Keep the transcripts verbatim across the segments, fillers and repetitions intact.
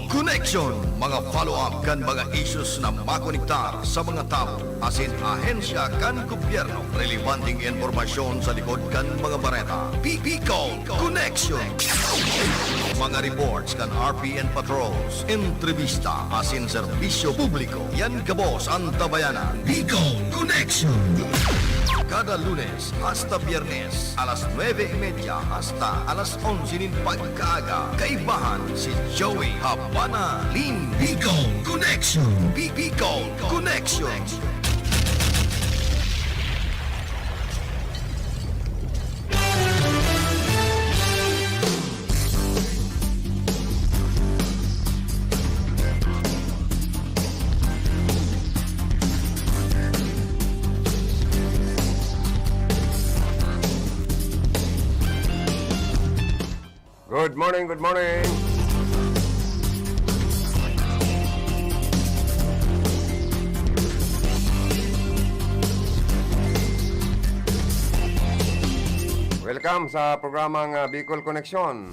Connection, mga follow-up kan mga issues na makonektar sa mga tawo asin ahensya kan gobyerno. Relebanteng impormasyon sa likod kan mga bareta. Bi-, Bicol Connection. Mga reports kan R P N patrols, entrevista asin serbisyo publiko. Yan gabos an Tabayanan. Bicol Connection. Kada Lunes hasta Biyernes, alas nuebe y media hasta alas onse nin pagkaaga, kaibahan si Joey Habana nin Bicol Connection. Bi-, Bicol Connection. Good morning, good morning. Welcome sa programang, ah, Bicol Connection.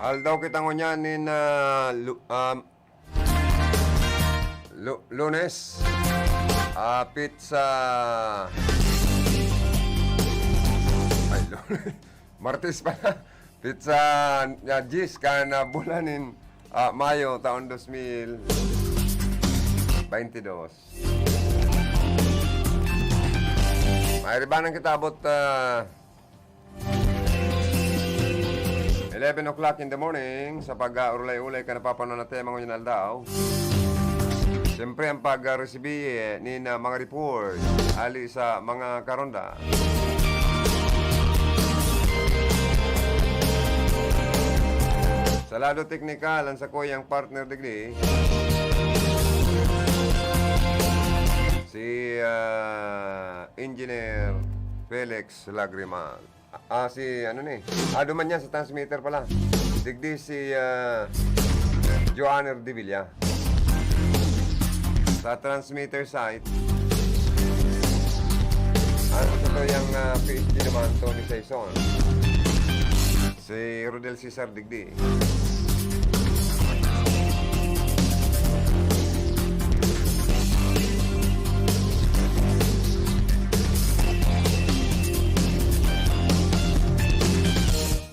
Aldaw kita ngunyan nin, ah, lu-, ah, Lu-, Lunes, ah, pizza. Ay, Lunes. Martes pala. Pizza, ah, diyes kan, ah, bulan nin, ah, Mayo, taon dos mil baynte dos. Mairibanan kita abot, ah, eleven o'clock in the morning, sa pag-aulay-ulay kan napapanon na tema ngunyan aldaw. Siyempre, ang pag-resibi, eh, nin, ah, mga report, hali sa mga karonda. Sa lado teknikal, ang sakuyang partner digdi, si, ah, Engineer Felix Lagrimal. Ah, si ano ni? Ah, duman niya sa transmitter pala. Digdi si, ah, Johanner de Villa. Sa transmitter site, ang totoo yang, ah, P S G naman, Tony Saison. Si Rodel Cesar digdi.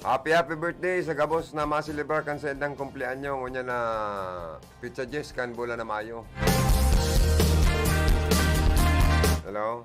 Happy, happy birthday sa gabos na maselebrar kan saindang kumpleanyo ngunyan na petsa dyes kan bulan na Mayo. Hello?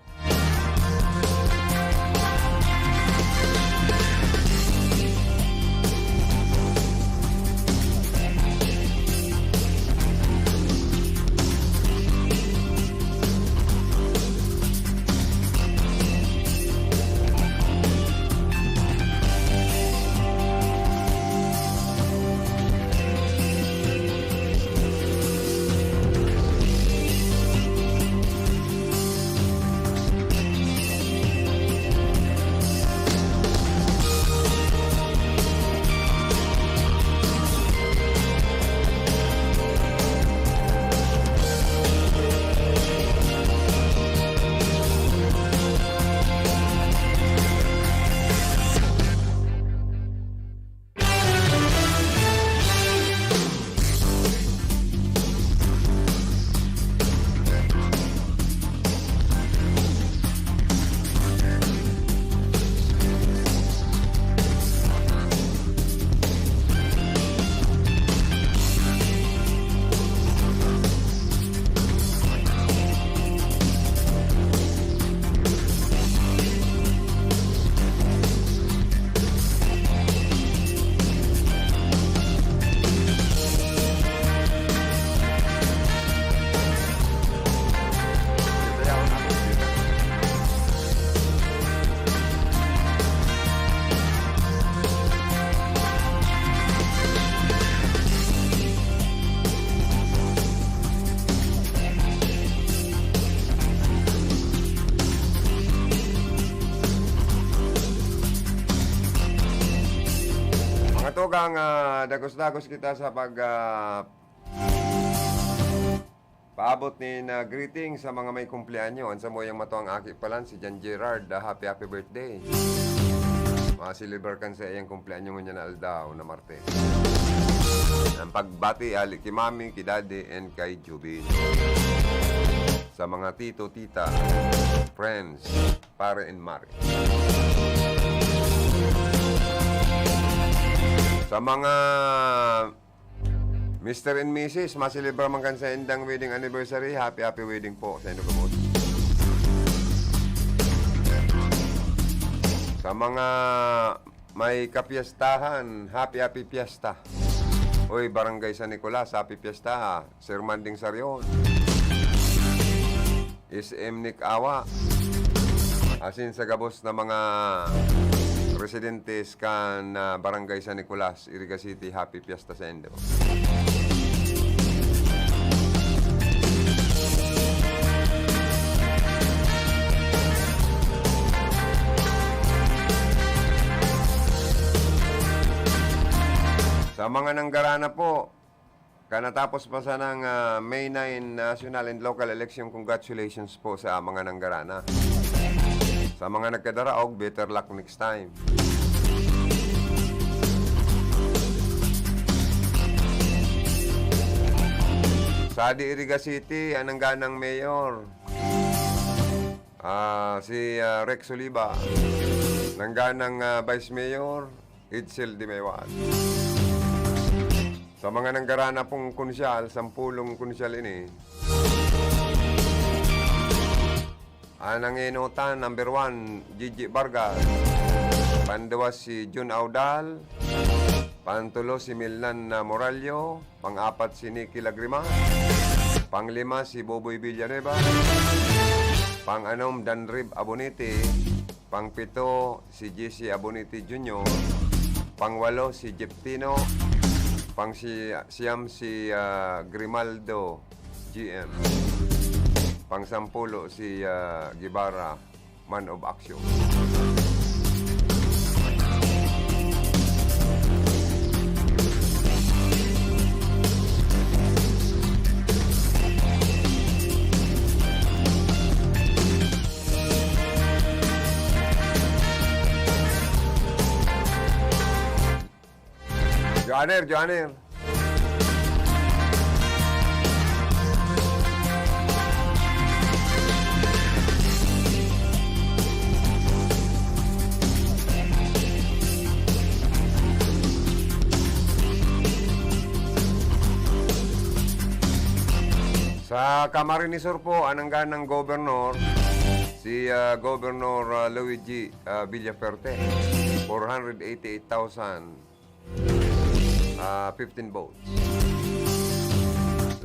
Mga tugang, ah, dagos-dagos kita sa pag, ah, paabot nin, ah, greeting sa mga may kumpleanyo. An samuyang matuang aki palan, si Jan Gerard, ah, happy, happy birthday. Ma, maselebrar kan saiyang kumpleanyo ngunyan na aldaw na Martes. Ang pagbati ali ki Mami, ki Daddy, and kay Jubin. Sa mga tito, tita, friends, pare and mare. Sa mga Mister and Missus, maselebra man kan saindang wedding anniversary, happy, happy wedding po sa inyo kamot. Sa mga may kapiyastahan, happy, happy piyesta. Uy, Barangay San Nicolas, happy piyesta, ha. Sir Manding Sarion. S M Nick Awa, asin sa gabos na mga residentes kan, ah, Barangay San Nicolas, Iriga City, happy fiesta saindo. Sa mga nanggarana po, Kan natapos pa sanang, ah, May nine national and local election, congratulations po sa mga nanggarana. Sa mga nagkadaraog, better luck next time. Sa Iriga City, ang nangganang mayor, ah, si, ah, Rex Oliva. Nangganang, ah, vice mayor, Edsel Dimewan. Sa mga nanggarana pong konsyal, sampulong konsyal ini. Ang nanginutan, number one, Gigi Vargas. Panduwa si Jun Audal. Pantulo si Milnan na Morallo. Pang-apat si Nicky Lagrimas. Panglima si Boboy Villanueva. Pang-anom, Danrib Abonete. Pangpito, si J C Abonete Junior. Pangwalo, si Jeptino. Pang si-, siyam, si, ah, Grimaldo G M. Pangsampulo, si, ah, Guevara, man of action. Joaner, Joaner. Sa Camarines Sur po, ang nangganang gobernador, si, ah, Gobernador, ah, Luigi, ah, Villafuerte, four hundred eighty-eight thousand, ah, fifteen votes.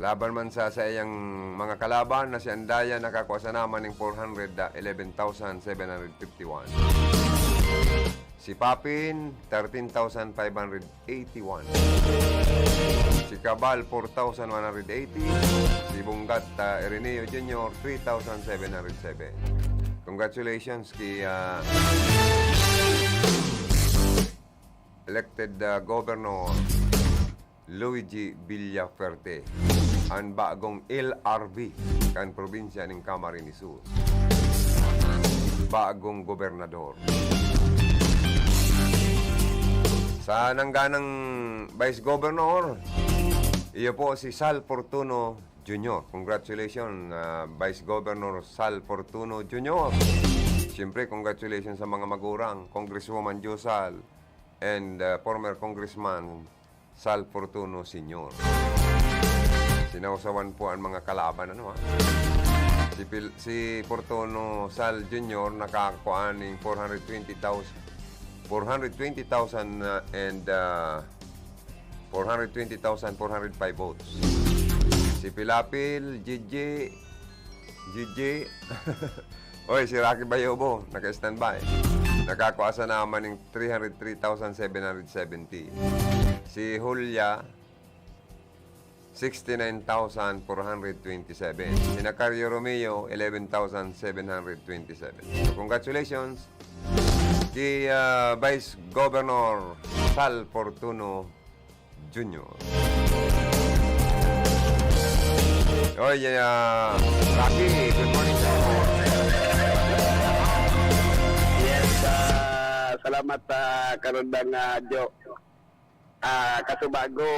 Laban man sa saiyang mga kalaban na si Andaya, nakakua sana man ning four hundred eleven thousand seven hundred fifty-one. Si Papin, thirteen thousand five hundred eighty-one. Si Cabal, four thousand one hundred eighty. Si Bungat, ah, Ireneo Junior, three thousand seven hundred seven. Congratulations kay, ah, elected, ah, Governor Luigi Villafuerte, an bagong L R V kan probinsya nin Camarines Sur. Bagong gobernador. Sa nangganang Vice Governor, iyo po si Sal Fortuno Junior. Congratulations, ah, Vice Governor Sal Fortuno Junior. Siyempre, congratulations sa mga magurang, Congresswoman Josal and, ah, former Congressman Sal Fortuno Senior. Sinawsawan po ang mga kalaban, ano, ha? Si Pil-, si Fortuno Sal Junior nakakuha ning four hundred twenty thousand, four hundred twenty thousand, uh, and, uh, four hundred twenty thousand four hundred five votes. Si Pilapil, Gigi, Gigi, oy, si Rocky Bayobo, naka-standby. Nakakuha sana man ning three hundred three thousand seven hundred seventy. Si Julia, sixty-nine thousand four hundred twenty-seven. Si Nacario Romeo, eleven thousand seven hundred twenty-seven. So, congratulations kay, ah, Vice Governor Sal Fortuno Junior. Oy, yeah, Rocky, good morning, sir. Yes, ah, Salamat, ah, karandang, ah, Jo. Ah, kasubago,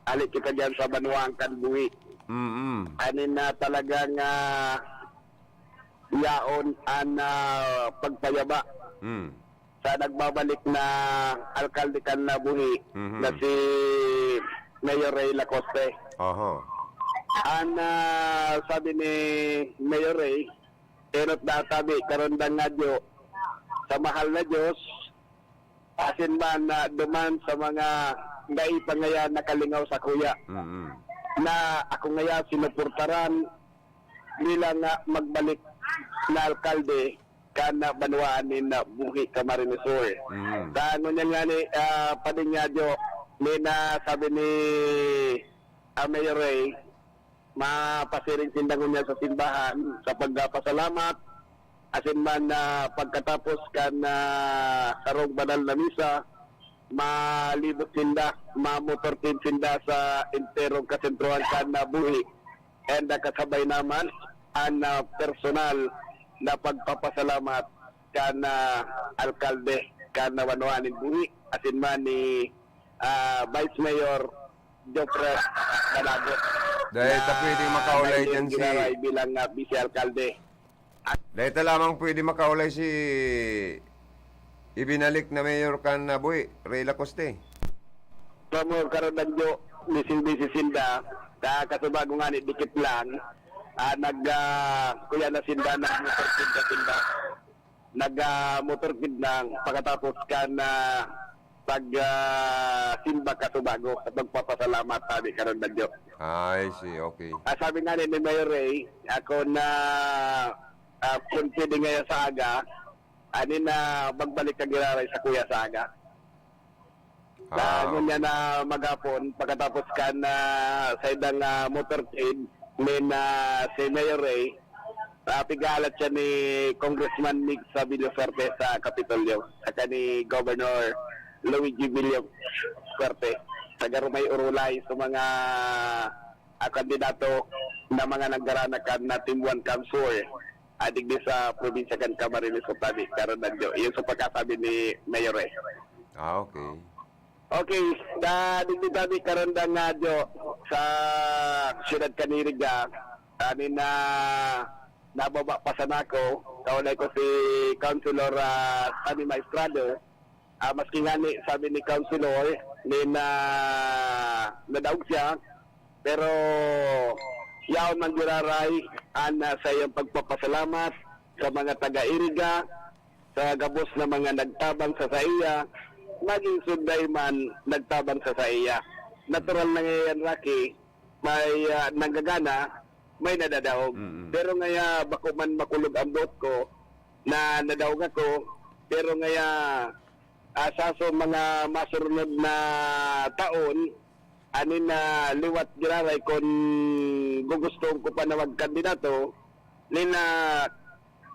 hali kita diyan sa banwaan kan buhi. Mm. Anin na talagang, ah, yaon an, ah, pagpayaba Mm. sa nagbabalik na alkalde kan, ah, buhi Mhm. na si Mayor Ray Lacoste. Aha. An, ah, sabi ni Mayor Ray, enot na tabi, karandang nga Diyo, sa mahal na Diyos, asin man na duman sa mga dai pa ngaya nakalingaw sakuya, Mm. na ako ngaya sinuportaran bilang, ah, magbalik na alkalde kan, ah, banwaan nin, ah, Buhi, Camarines Sur. Mm. Sa ngunyan nga ni, ah, Pading Yadyo, ni na sabi ni, ah, Mayor Ray, mapasiring sinda ngunyan sa simbahan sa pagpapasalamat, asin man, ah, pagkatapos kan, ah, sarong banal na misa, malibot sinda, mamotorcade sinda sa enterong kasentrohan kan, ah, Buhi. And, ah, kasabay naman an, ah, personal na pagpapasalamat kan, ah, alkalde kan, ah, banwaan nin Buhi, asin man ni, ah, Vice Mayor Jofre Balagot Dahil ta na pwedeng makaulay dahil dyan si ginaray bilang, ah, vice alkalde. Dahil ta lamang pwede makaulay si ibinalik na mayor kan, ah, Buhi, Ray Lacoste. Sa mga karandang Jo, busy-busy sinda, sa kasubago nga ni dikit lang, ah, nag, ah, kuya na sinda, nag-motorcade na sinda. Nag, ah, motorcade na pakatapos kan, ah, pag, ah, simba kasubago at magpapasalamat, sabi karandang Jo. I see, okay. Ah, sabi nga ni, ni Mayor Ray, ako na, ah, kung pwede ngayon sa aga, ani na magbalik ka giraray sa kuya sa aga. Ah, Sa ngunyan okay. na maghapon, pagkatapos kan, ah, sa idang, ah, motorcade, nin, ah, si Mayor Ray, ah, pigahalat siya ni Congressman Mig sa Villafuerte sa Kapitolyo, saka ni Governor Luigi Villafuerte. Sa garo may urulay sa mga, ah, kandidato na mga nagdarana kan na Team One Camp Sur, ah, digdi sa probinsya kan Camarines Sur, tabi, karandang Jo. Iyon sa pagkasabi ni Mayor Ray. Ah, okay. Okay, da, digdi tabi, karandang nga Jo, sa siyudad kan Iriga, ani na nababa pa sana ako, kaulay ko si Councilor, ah, Sunny Maestrado. Ah, maski ngani, sabi ni Councilor, ni na nadaog siya, pero yaon man giraray an, ah, sa iyang pagpapasalamat sa mga taga-Iriga, sa gabos na mga nagtabang sa saiya, maging sunday man nagtabang sa saiya. Natural na nga yan, Rocky, may, ah, nanggagana, may nadadaog. Mm-mm. Pero ngaya, bako man makulog ang boot ko na nadaog ako, pero ngaya, ah, sa so mga masurunod na taon, ani na liwat giraray kun gugustuhon ko pa na magkandidato, ni na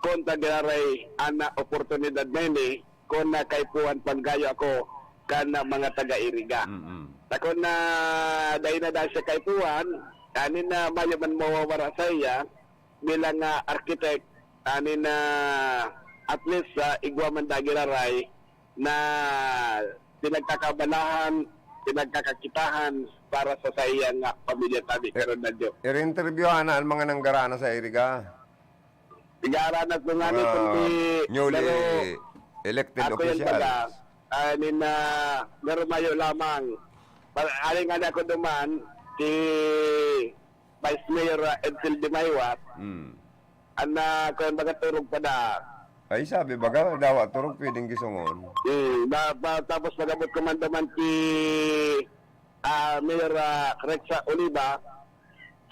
kun ta giraray an oportunidad na ini, kun na kaipuhan panggayo ako kan mga taga-Iriga. Mm-mm. Ta kun na dai na dahil sa kaipuhan, ani na mayo man mawawara sa iya bilang, ah, architect, ani na at least, ah, igwa man da giraray na pinagkakabalahan, pinagkakakitahan para sa saiyang, ah, pamilya tabi, Eh, karon na, Jo. I-interviewhan na ang mga nanggarana sa Iriga. Tigaranas ko nga ni, Mga kundi newly pero elected ako yung officials. Taga, ah, nin, ah, pero mayo lamang. Pa-, aling nga ako duman, si Vice Mayor, ah, Edsel de Maywat, Hmm. An, ah, kuwan baga turog pa da. Ay, sabi baga, dawa turog pwedeng gisungon. Hmm, da, pa, tapos pag-abot ko man duman ki, ah, Mayor, ah, Rexa Oliva,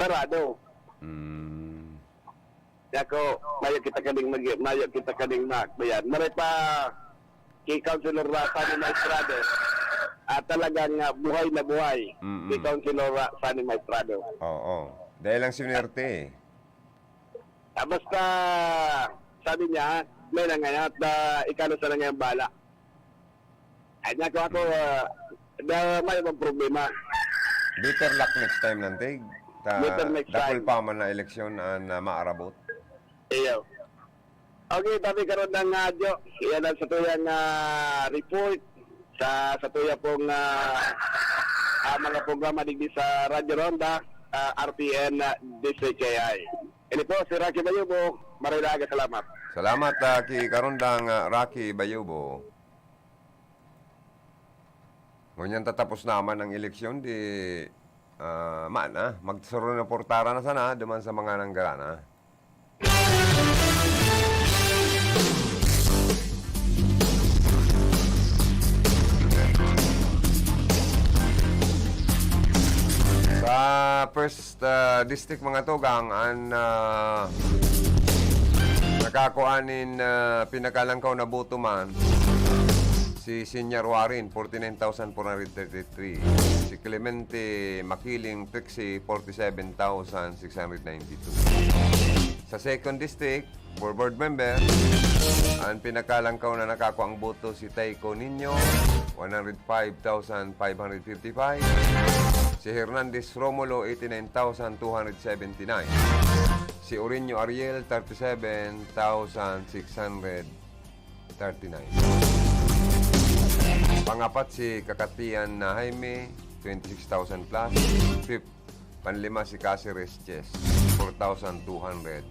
sarado. Hmm. Kaya ko, mayo kita kaning mag-, mayo kita kaning mag-, bayan. Maray pa ki Councilor Rafa ni Maestrado, ah, talagang, ah, buhay na buhay Mm-mm. si Councilor Ra-, Sunny Maestrado. Oo. Dahil lang swerte eh. Ah, basta, sabi niya, may na ngayon at, ah, ikaw na sana ngayon bahala. Ay, niya ko ako, ah, da, may ibang problema. Better luck next time, Nantig. Ta, Better next dakul time. pa man na eleksyon ang, ah, maarabot. Iyo. Okay, tabi karon na nga, Jo. Yan ang satuyang, ah, report sa, satuya pong, ah, ah, mga programa digdi sa Radyo Ronda, ah, R P N, ah, District K I. Ini po si Rocky Bayubo. Maray na aga, salamat. Salamat, ah, ki Karondang, ah, Rocky Bayubo. Ngunyan tatapos naman ang eleksyon, di, ah, man, ah, magsuro na portara na sana duman sa mga nanggarana. Sa first, ah, district, mga tugang, an, ah, nakakua nin, ah, pinakalangkaw na boto man, si Senior Warren, forty-nine thousand four hundred thirty-three. Si Clemente Makiling Trixie, forty-seven thousand six hundred ninety-two. Sa second district, for board member, ang pinakalangkaw na nakakuang boto si Tayco Niño, one hundred five thousand five hundred fifty-five. Si Hernandez Romulo, eighty-nine thousand two hundred seventy-nine. Si Orino Ariel, thirty-seven thousand six hundred thirty-nine. Pangapat si Kakatian na Jaime, twenty-six thousand plus. Fifth, panlima si Caceres Chess, four thousand two hundred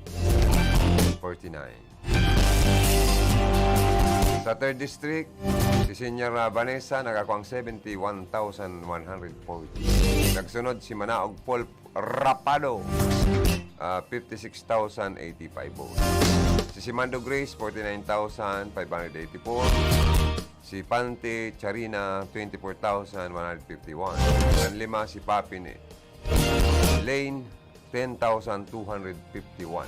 forty-nine. Sa third district, si Senyora Vanessa nakakuang seventy-one thousand one hundred forty. Nagsunod si Manaog Paul Rapado, ah, fifty-six thousand eighty-five votes. Si Simando Grace, forty-nine thousand five hundred eighty-four. Si Pante Charina, twenty-four thousand one hundred fifty-one. Panlima si Papi ni Lane, ten thousand two hundred fifty-one.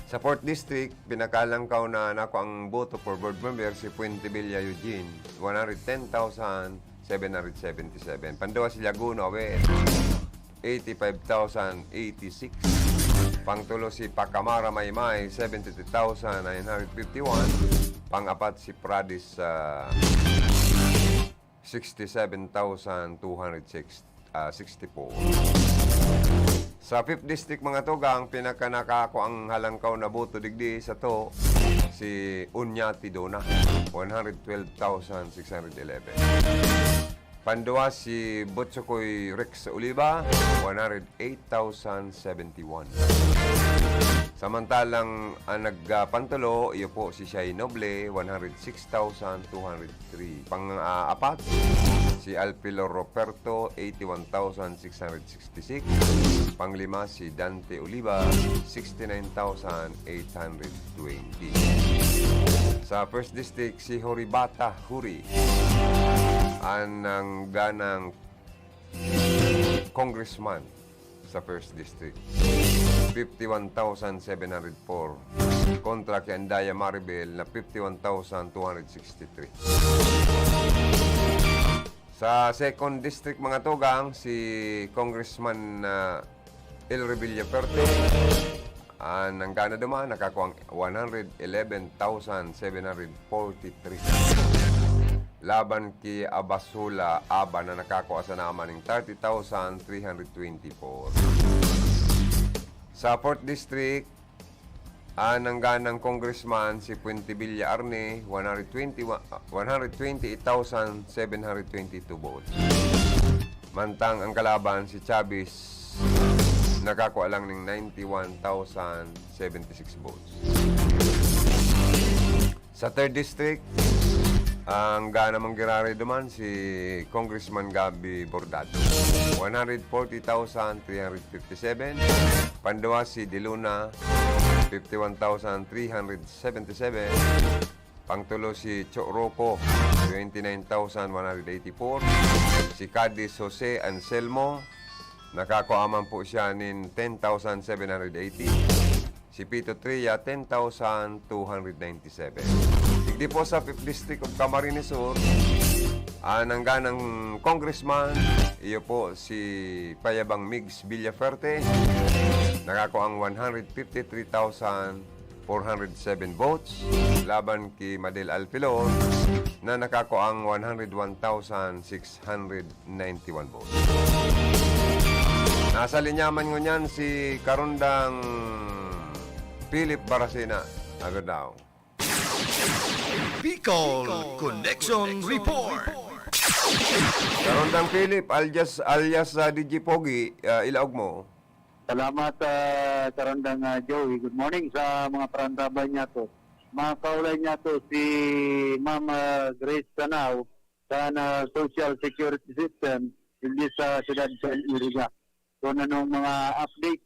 Sa fourth district, pinakalangkaw na nakuang boto for board member si Fuentebella Eugene, one hundred ten thousand seven hundred seventy-seven. Panduwa si Laguno Awer, eighty-five thousand eighty-six. Pangtulo si Pacamara Maymay, seventy-three thousand nine hundred fifty-one. Pangapat si Pradis, ah, sixty-seven thousand two hundred six, ah, sixty-four. Sa fifth district, mga tugang, pinakanakakuang halangkaw na boto digdi sato, si Unyati Dona, one hundred twelve thousand six hundred eleven. Panduwa si Butsukoy Rex Oliva, one hundred eight thousand seventy-one. Samantalang ang nagpantulo, iyo po si Shai Noble, one hundred six thousand two hundred three. Pang, ah, apat, si Alpilor Roperto, eighty-one thousand six hundred sixty-six. Panglima, si Dante Oliva, sixty-nine thousand eight hundred twenty. Sa first district, si Horibata Huri, ang nangganang congressman sa first district. Fifty-one thousand seven hundred four kontra kay Andaya Maribel na fifty-one thousand two hundred sixty-three. Sa second district, mga tugang, si Congressman, ah, El Revilla Perte, ah, nanggana duman, nakakuha ang one hundred eleven thousand seven hundred forty-three. Laban ki Abasula Aba na nakakuha sana man ning thirty thousand three hundred twenty-four. Sa fourth district, ang nangganang congressman si Fuentebella Arne, one hundred twenty, one hundred twenty-eight thousand seven hundred twenty-two votes. Mantang ang kalaban, si Chavez, nakakuha lang ning ninety-one thousand seventy-six votes. Sa third district, ang gana manggiraray duman si Congressman Gabby Bordado, one hundred forty thousand three hundred fifty-seven. Panduwa si De Luna, fifty-one thousand three hundred seventy-seven. Pangtulo si Cho Roco, twenty-nine thousand one hundred eighty-four. Si Cadiz Jose Anselmo, nakakuha man po siya nin ten thousand seven hundred eighty. Si Pito Tria, ten thousand two hundred ninety-seven. Digdi po sa fifth District of Camarines Sur, ang nangganang congressman, iyo po si Payabang Migs Villaferte, nakakuha ang one hundred fifty-three thousand four hundred seven votes, laban ki Madel Alpilor na nakakuha ang one hundred one thousand six hundred ninety-one votes. Nasa linya man ngunyan si Karondang Philip Baracena. Agad daw. Bicol Connection Report. Karondang Philip, alias, alias, ah, D J Pogi, ah, ilaog mo. Salamat, ah, Karondang, ah, Joey. Good morning sa mga parandaban niya to. Mga kaulay niya to, si Ma'am, ah, Grace Sanao, sa na social security system, hindi sa siyudad sa Iriga. Kung anong mga update,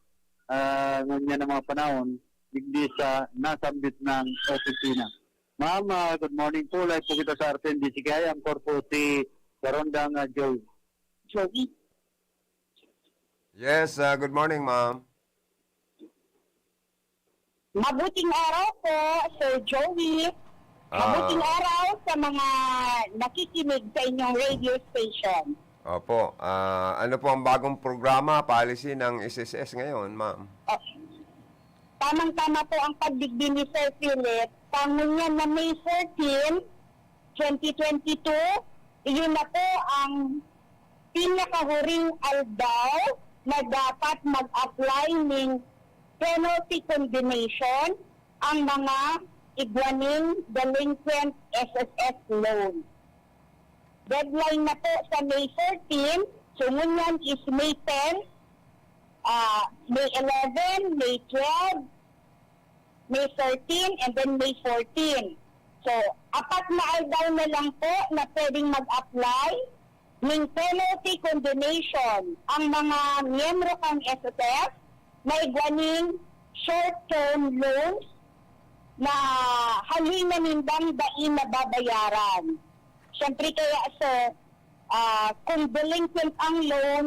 ah, ngunyan ng mga panahon, digdi sa nasambit ng opisina. Ma'am, ah, good morning po. Live po kita sa R T N D C K I. Ang korpo si Karondang, ah, Joey. Joey. Yes, ah, good morning, ma'am. Mabuting araw po, Sir Joey. Ah. Mabuting araw sa mga nakikinig sa inyong radio station. Opo. Ah, ano po ang bagong programa, policy ng S S S ngayon, ma'am? Oh. Tamang-tama po ang pagdigdi ni Sir Philip. Sa ngunyan na May fourteen, twenty twenty-two, iyon na po ang pinakahuring aldaw na dapat mag-apply ning penalty condonation ang mga igwa ning delinquent S S S loan. Deadline na po sa May fourteen, so ngunyan is May ten, ah, May eleven, May twelve, May thirteen, and then May fourteen. So, apat na aldaw na lang po na pwedeng mag-apply ning penalty condonation ang mga miyembro kan S S S na igwa ning short-term loans na halina nindang dai nababayaran. Siyempre kaya, sir, ah, kung delinquent ang loan,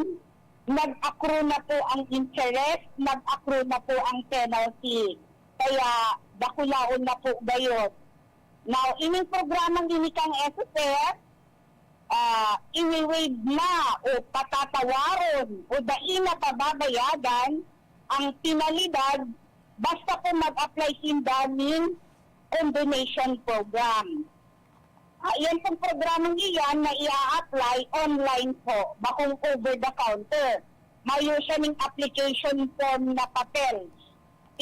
nag-accrue na po ang interest, nag-accrue na po ang penalty. Kaya dakulaon na po gayon. Now, ining programang ini kang S S S, ah, iwi-waive na o patatawaron o dai na pababayadan ang penalidad basta po mag-apply sinda nin condonation program. Ah, yan pong programang iyan na i-a-apply online po, bakong over the counter. Mayo siya ning application form na papel.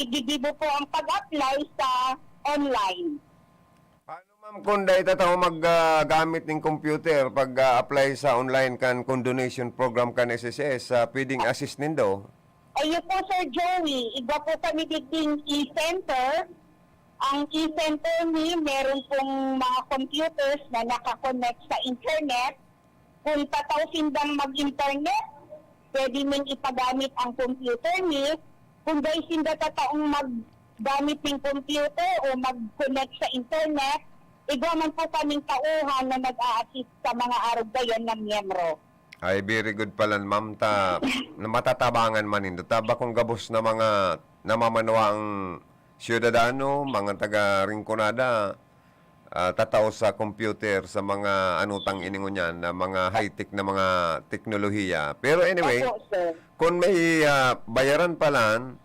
Igigibo po ang pag-apply sa online. Paano, ma'am, kung dai ta tao mag, ah, gamit ning computer pag, ah, apply sa online kan condonation program kan S S S, ah, pwedeng assist nindo? Ayun po, Sir Joey, iba po kami digding e-center. Ang e-center ni, meron pong mga computers na nakakonect sa internet. Kung tatao sindang mag-internet, pwede ning ipagamit ang computer ni. Kung dai sinda tataong maggamit ning computer o mag-connect sa internet, igwa man po kaming tauhan na nag-a-assist sa mga arog gayan na miyembro. Ay, very good pala, ma'am. Ta, na matatabangan man nindo. Ta, bakong gabos na mga namamanuang syudadano, mga taga Rinconada, ah, tatao sa computer, sa mga anutang ini ngunyan na mga high-tech na mga teknolohiya. Pero anyway, Opo, sir. Kung may, ah, bayaran palan,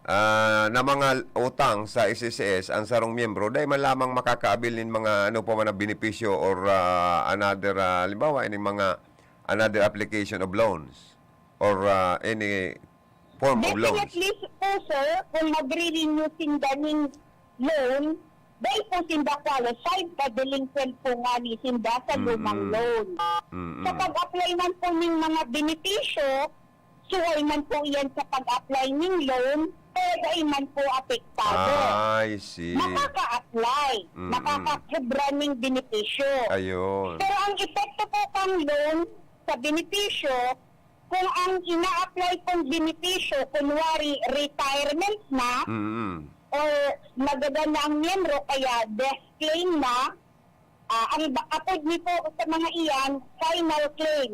ah, na mga utang sa S S S ang sarong miyembro, dai man lamang makakaabil nin mga ano pa man na benepisyo or, ah, another, ah, halimbawa, ining mga another application of loans or, ah, any form of loans. Definitely po, sir, kung magre-renew sinda ning loan, dai po sinda qualified, ka-delinquent po ngani sinda sa Mm-mm. lumang loan. Mm-mm. Sa pag-apply man po ning mga benepisyo, suway man po iyan sa pag-apply ning loan, kaya dai man po apektado. Ah, I see. Makaka-apply, Mm-mm. makakakubra ning benepisyo. Ayun. Pero ang epekto po kang loan sa benepisyo, kung ang ina-apply kong benepisyo, kunwari, retirement na, Mm-mm. or nagadan na ang miyembro, kaya death claim na, ah, ang ba-, apod ni po sa mga iyan, final claim.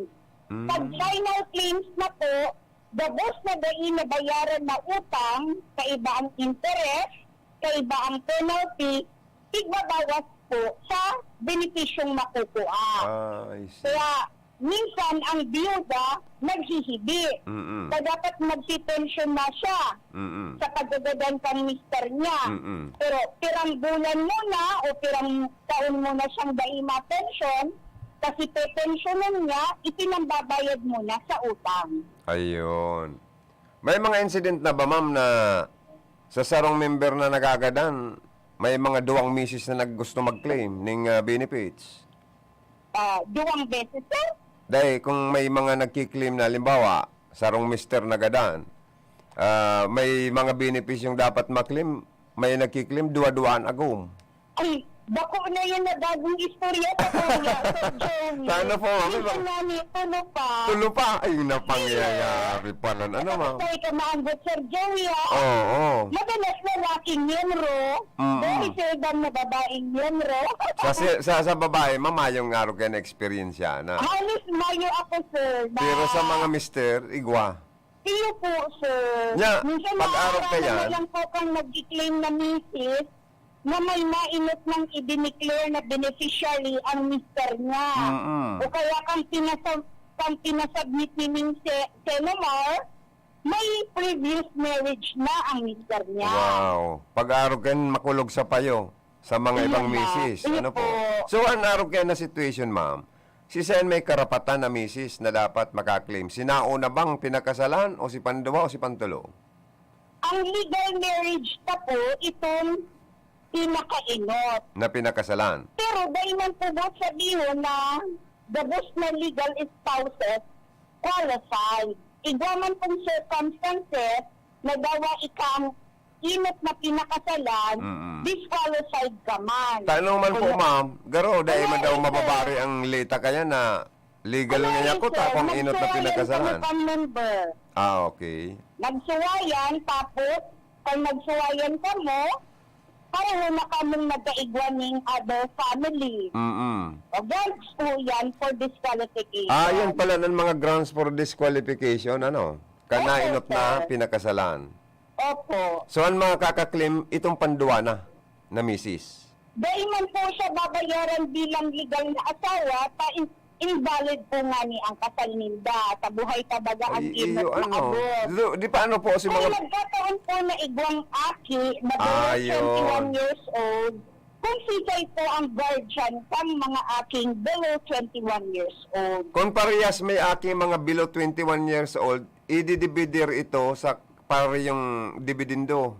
Mm. Pag final claims na po, gabos na dai nabayaran na utang, kaiba ang interest, kaiba ang penalty, tigbabawas po sa benepisyong makukuha. Ah, I see. Kaya, minsan ang biyuda naghihibi Mm-mm. na dapat magpipensyon na siya Mm-mm. sa pagkagadan kang mister niya. Mm-mm. Pero pirang bulan muna o pirang taon muna siyang dai mapensyon, kasi pepensyonan niya, ipinambabayad muna sa utang. Ayun. May mga incident na ba, ma'am, na sa sarong member na nagagadan, May mga duwang misis na naggusto mag-claim ning, ah, benefits. Ah, duwang beses, sir? Dai, kung may mga nagki-claim na, halimbawa, sarong mister nagadan, ah, may mga benepisyong dapat ma-claim, may nagki-claim, duwa-duwaan agom. Ay, bako na yan na bagong istorya sa kanya, Sir Joey. Paano po, ma'am? Minsan nga ni, tulo pa. Tulo pa? Ay, napangyayari pala. Ano, ma'am? Tapos tayo ka maanggot, Sir Joey, ah. Oo, oo. Madalas lalaki miyembro, Mm. Very seldom na babaeng miyembro. Sa si-, sa, sa babae, ma'am, mayong arog kayo na eksperyensya na. Halos mayo ako, sir, na Pero sa mga mister, igwa. Iyo po, sir. Nya, Minsan pag-arog ka nahaharana na yan. lang po kang nag-claim na misis na may nainot nang i-declare na beneficiary ang mister niya. Mm-mm. O kaya kang pinasab-, kang pinasubmit ni Ming Se-, Senomar, may previous marriage na ang mister niya. Wow. Pag-arog kan makulog sa payo sa mga Iya ibang na. misis. Iyo Ano po? po. So, an arog kaya na situation, ma'am, si Sen may karapatan na misis na dapat makaklaim. Si nauna bang pinakasalan o si panduwa o si pantulo? Ang legal marriage pa po itong pinakainot. Na pinakasalan. Pero dai man po buot sabihon na gabos na legal spouses qualified. Igwa man pong circumstances na dawa ika ang inot na pinakasalan, Mm-mm. disqualified ka man. Tanong man po, Kaya ma'am, garo, dai Kaya man daw ito, mababari ang leta kaya na legal Kaya nga ito, kuta kung inot na nagsuwayan pinakasalan. kami pang member. Ah, okay. Nagsuwayan, tapos, kung nagsuwayan kamo, pareho na kamong nagkaigwa ning other family. Mm-mm. O, grounds po yan for disqualification. Ah, yan pala ng mga grounds for disqualification, ano? Opo, Kanainot na sir. pinakasalan. Opo. So, ang makaka-claim, itong panduwa na, na misis. Dai man po siya babayaran bilang legal na asawa, ta in-, invalid po nga ni ang kasal ninda. Sa buhay pa baga ang Ay, inot iyo, na ano? abot. Di, di pa ano po si Kung mga nagkataon po na igwang aki na below Ayon. twenty-one years old, kung sisay po ang guardian kang mga aking below twenty-one years old. Kung parehas may aki mga below twenty-one years old, ididividir ito sa parehong dibidindo.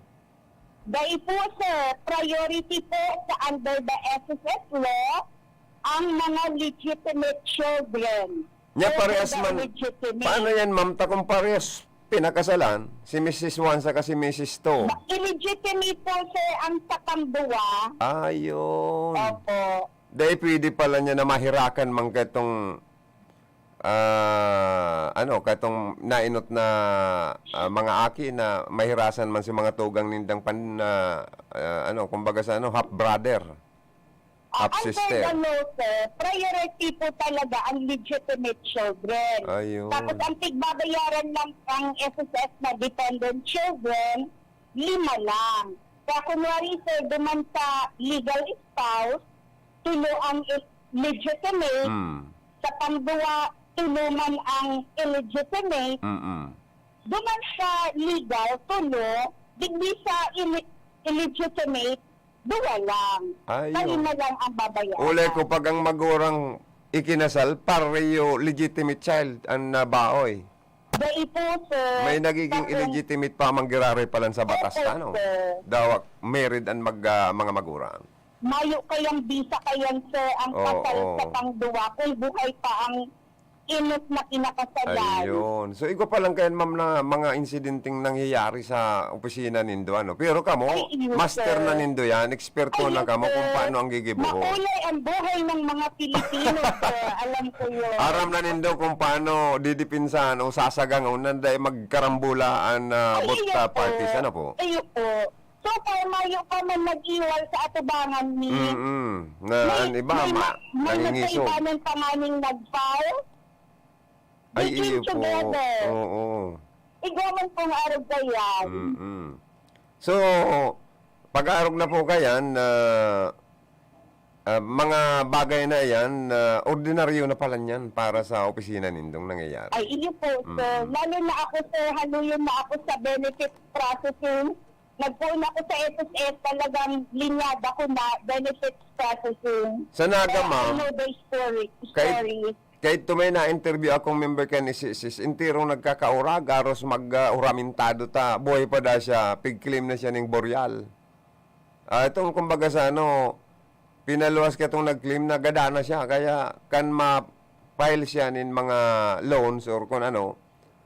Dai po, sir. Priority po sa under the S S S law ang mga legitimate children. Nya, Over parehas the man, illegitimate. paano yan, ma'am? Ta kung parehas pinakasalan, si Missus One saka si Missus Two. Ma-, illegitimate po, sir, ang sa pangduwa. Ah, yun. Opo. Dai pwede pala niya na mahirakan man kaitong, ah, ano, kaitong nainot na, ah, mga aki na mahirasan man si mga tugang nindang pan-, ah, ah, ano, kumbaga sa ano, half brother, Ah, half under sister. the law, sir, priority po talaga ang legitimate children. Ayun. Tapos ang tigbabayaran lang ang S S S na dependent children, lima lang. Kaya kunwari, sir, duman sa legal spouse, tulo ang il-, legitimate, Mm. sa pangduwa, tulo man ang illegitimate, Mm-mm. duman sa legal, tulo, digdi sa ili-, illegitimate, duwa lang. Ayun. Sa lima lang ang babayaran. Ulay ko, pag ang magurang ikinasal, pareho legitimate child ang nabaoy. Dai po, sir. May nagiging Tapos, illegitimate pa mang giraray palan sa batas Opo, ta, no? sir. Dawak, married ang mag-, ah, mga magurang. Mayo kayang bisa kayan, sir, ang Oo. kasal sa pangduwa kung buhay pa ang inot na pinakasalan. Ayun. So, igwa pa lang kayan, ma'am, na mga insidenteng nangyayari sa opisina nindo, ano? Pero kamo, Ay, iyo, master sir. na nindo yan, eksperto Ay, na yes, kamo kung sir. paano ang gigibuhon. Makulay ang buhay ng mga Pilipino, sir. Alam ko yun. Aram na nindo kung paano didipinsahan o sasagangon na dai magkarambulaan na Ay, both, iyo ah, po. parties, ano po? Iyo po. So far, mayo pa man nag-iwal sa atubangan ni Mm-mm. Na May, ang iba, may ma-, ma-, may nangingiso. nagkaibanan pa nga ning nag-file. They Ay, came iyo po. together. Oo. Igwa man pong arog kayan. Mm-mm. So, pag-arog na po kayan, ah, ah, mga bagay na yan, ah, ordinaryo na pala niyan para sa opisina nindong nangyayari. Ay, iyo po, sir. Mm. Lalo na ako, sir, haluyon na ako sa benefit processing. Nagpoon ako sa S S S, talagang linyada ko na benefits processing. Sa Naga, Kaya I ma'am, know the story, kahit, story. kahit tumay na-interview akong member kan S S S, enterong nagkakaurag, aros mag, ah, uramintado ta, buhay pa da siya, pig-claim na siya ning boreal. Ah, itong kumbaga sa ano, pinaluwas ka itong nag-claim na gada na siya, kaya kan ma-file siya nin mga loans or kung ano,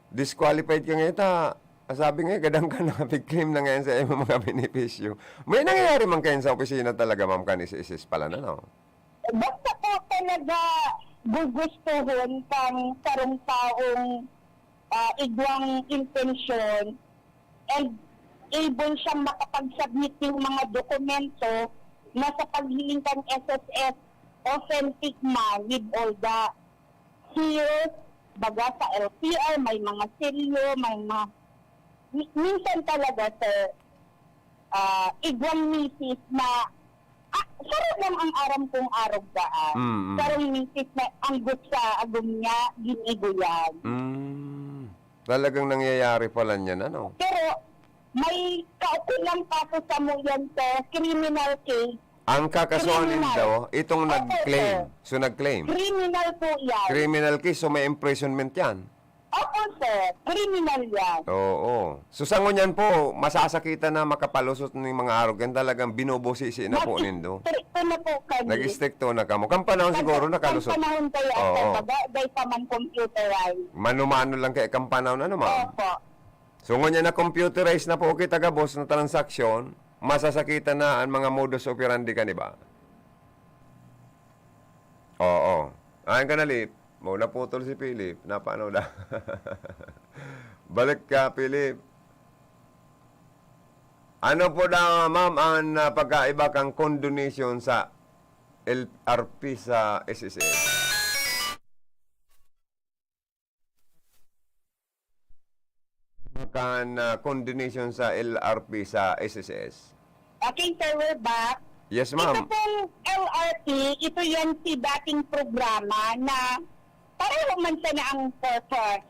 disqualified ka ngayon ta, sabi nga, gadan ka na, pig-claim na ngayon sa iyong mga benepisyo. May nangyayari man kayo sa opisina talaga, ma'am, kan S S S pala na, no? Basta po talaga gugustuhon kang sarong taong, ah, igwang intensyon and able siyang makapag-submit ng mga dokumento na sa paghiling kan S S S, authentic man with all the seals, baga sa L T R, may mga selyo, may mga, mi-, minsan talaga, sir, ah, igwang misis na, ah, sarong lang ang aram kong arog daan. Mm, mm. Sarong misis na anggot sa agom niya, ginigo yan. Mm. Talagang nangyayari pala niyan, ano? Pero may kaukulang kaso sa mo yan, sir, criminal case. Ang kakasuhan Criminal. nindo, itong Opo, nag-claim. sir. So, nag-claim. Criminal po yan. Criminal case, so may imprisonment yan. Opo, sir. Criminal yan. Oo. So, sa ngunyan po, masasakitan na makapalusot ning mga arog yan. Talagang binubusisi na po nindo. Nag-istrikto na po kami. Nag-istrikto na kamo. Kan panahon Kan, siguro kan nakalusot. panahon kaya, Oo. sir, baga, dahil pa man computerized. Mano-mano lang kaya kan panahon, ano, ma'am? Opo. So, ngunyan na computerized na po kita gabos na transaksyon, masasakitan na ang mga modus operandi kan iba. Oo. Ayan ka na, Lip. Mo naputol si Philip. Napano na? Balik ka, Philip. Ano po daw, ma'am, ang, ah, pagkaiba kang condonation sa L R P sa S S S? Kan, ah, condonation sa L R P sa S S S? Okay, sir, we're back. Yes, Ito ma'am. pong L R P, ito yan si dating programa na pareho man sana ang purpose.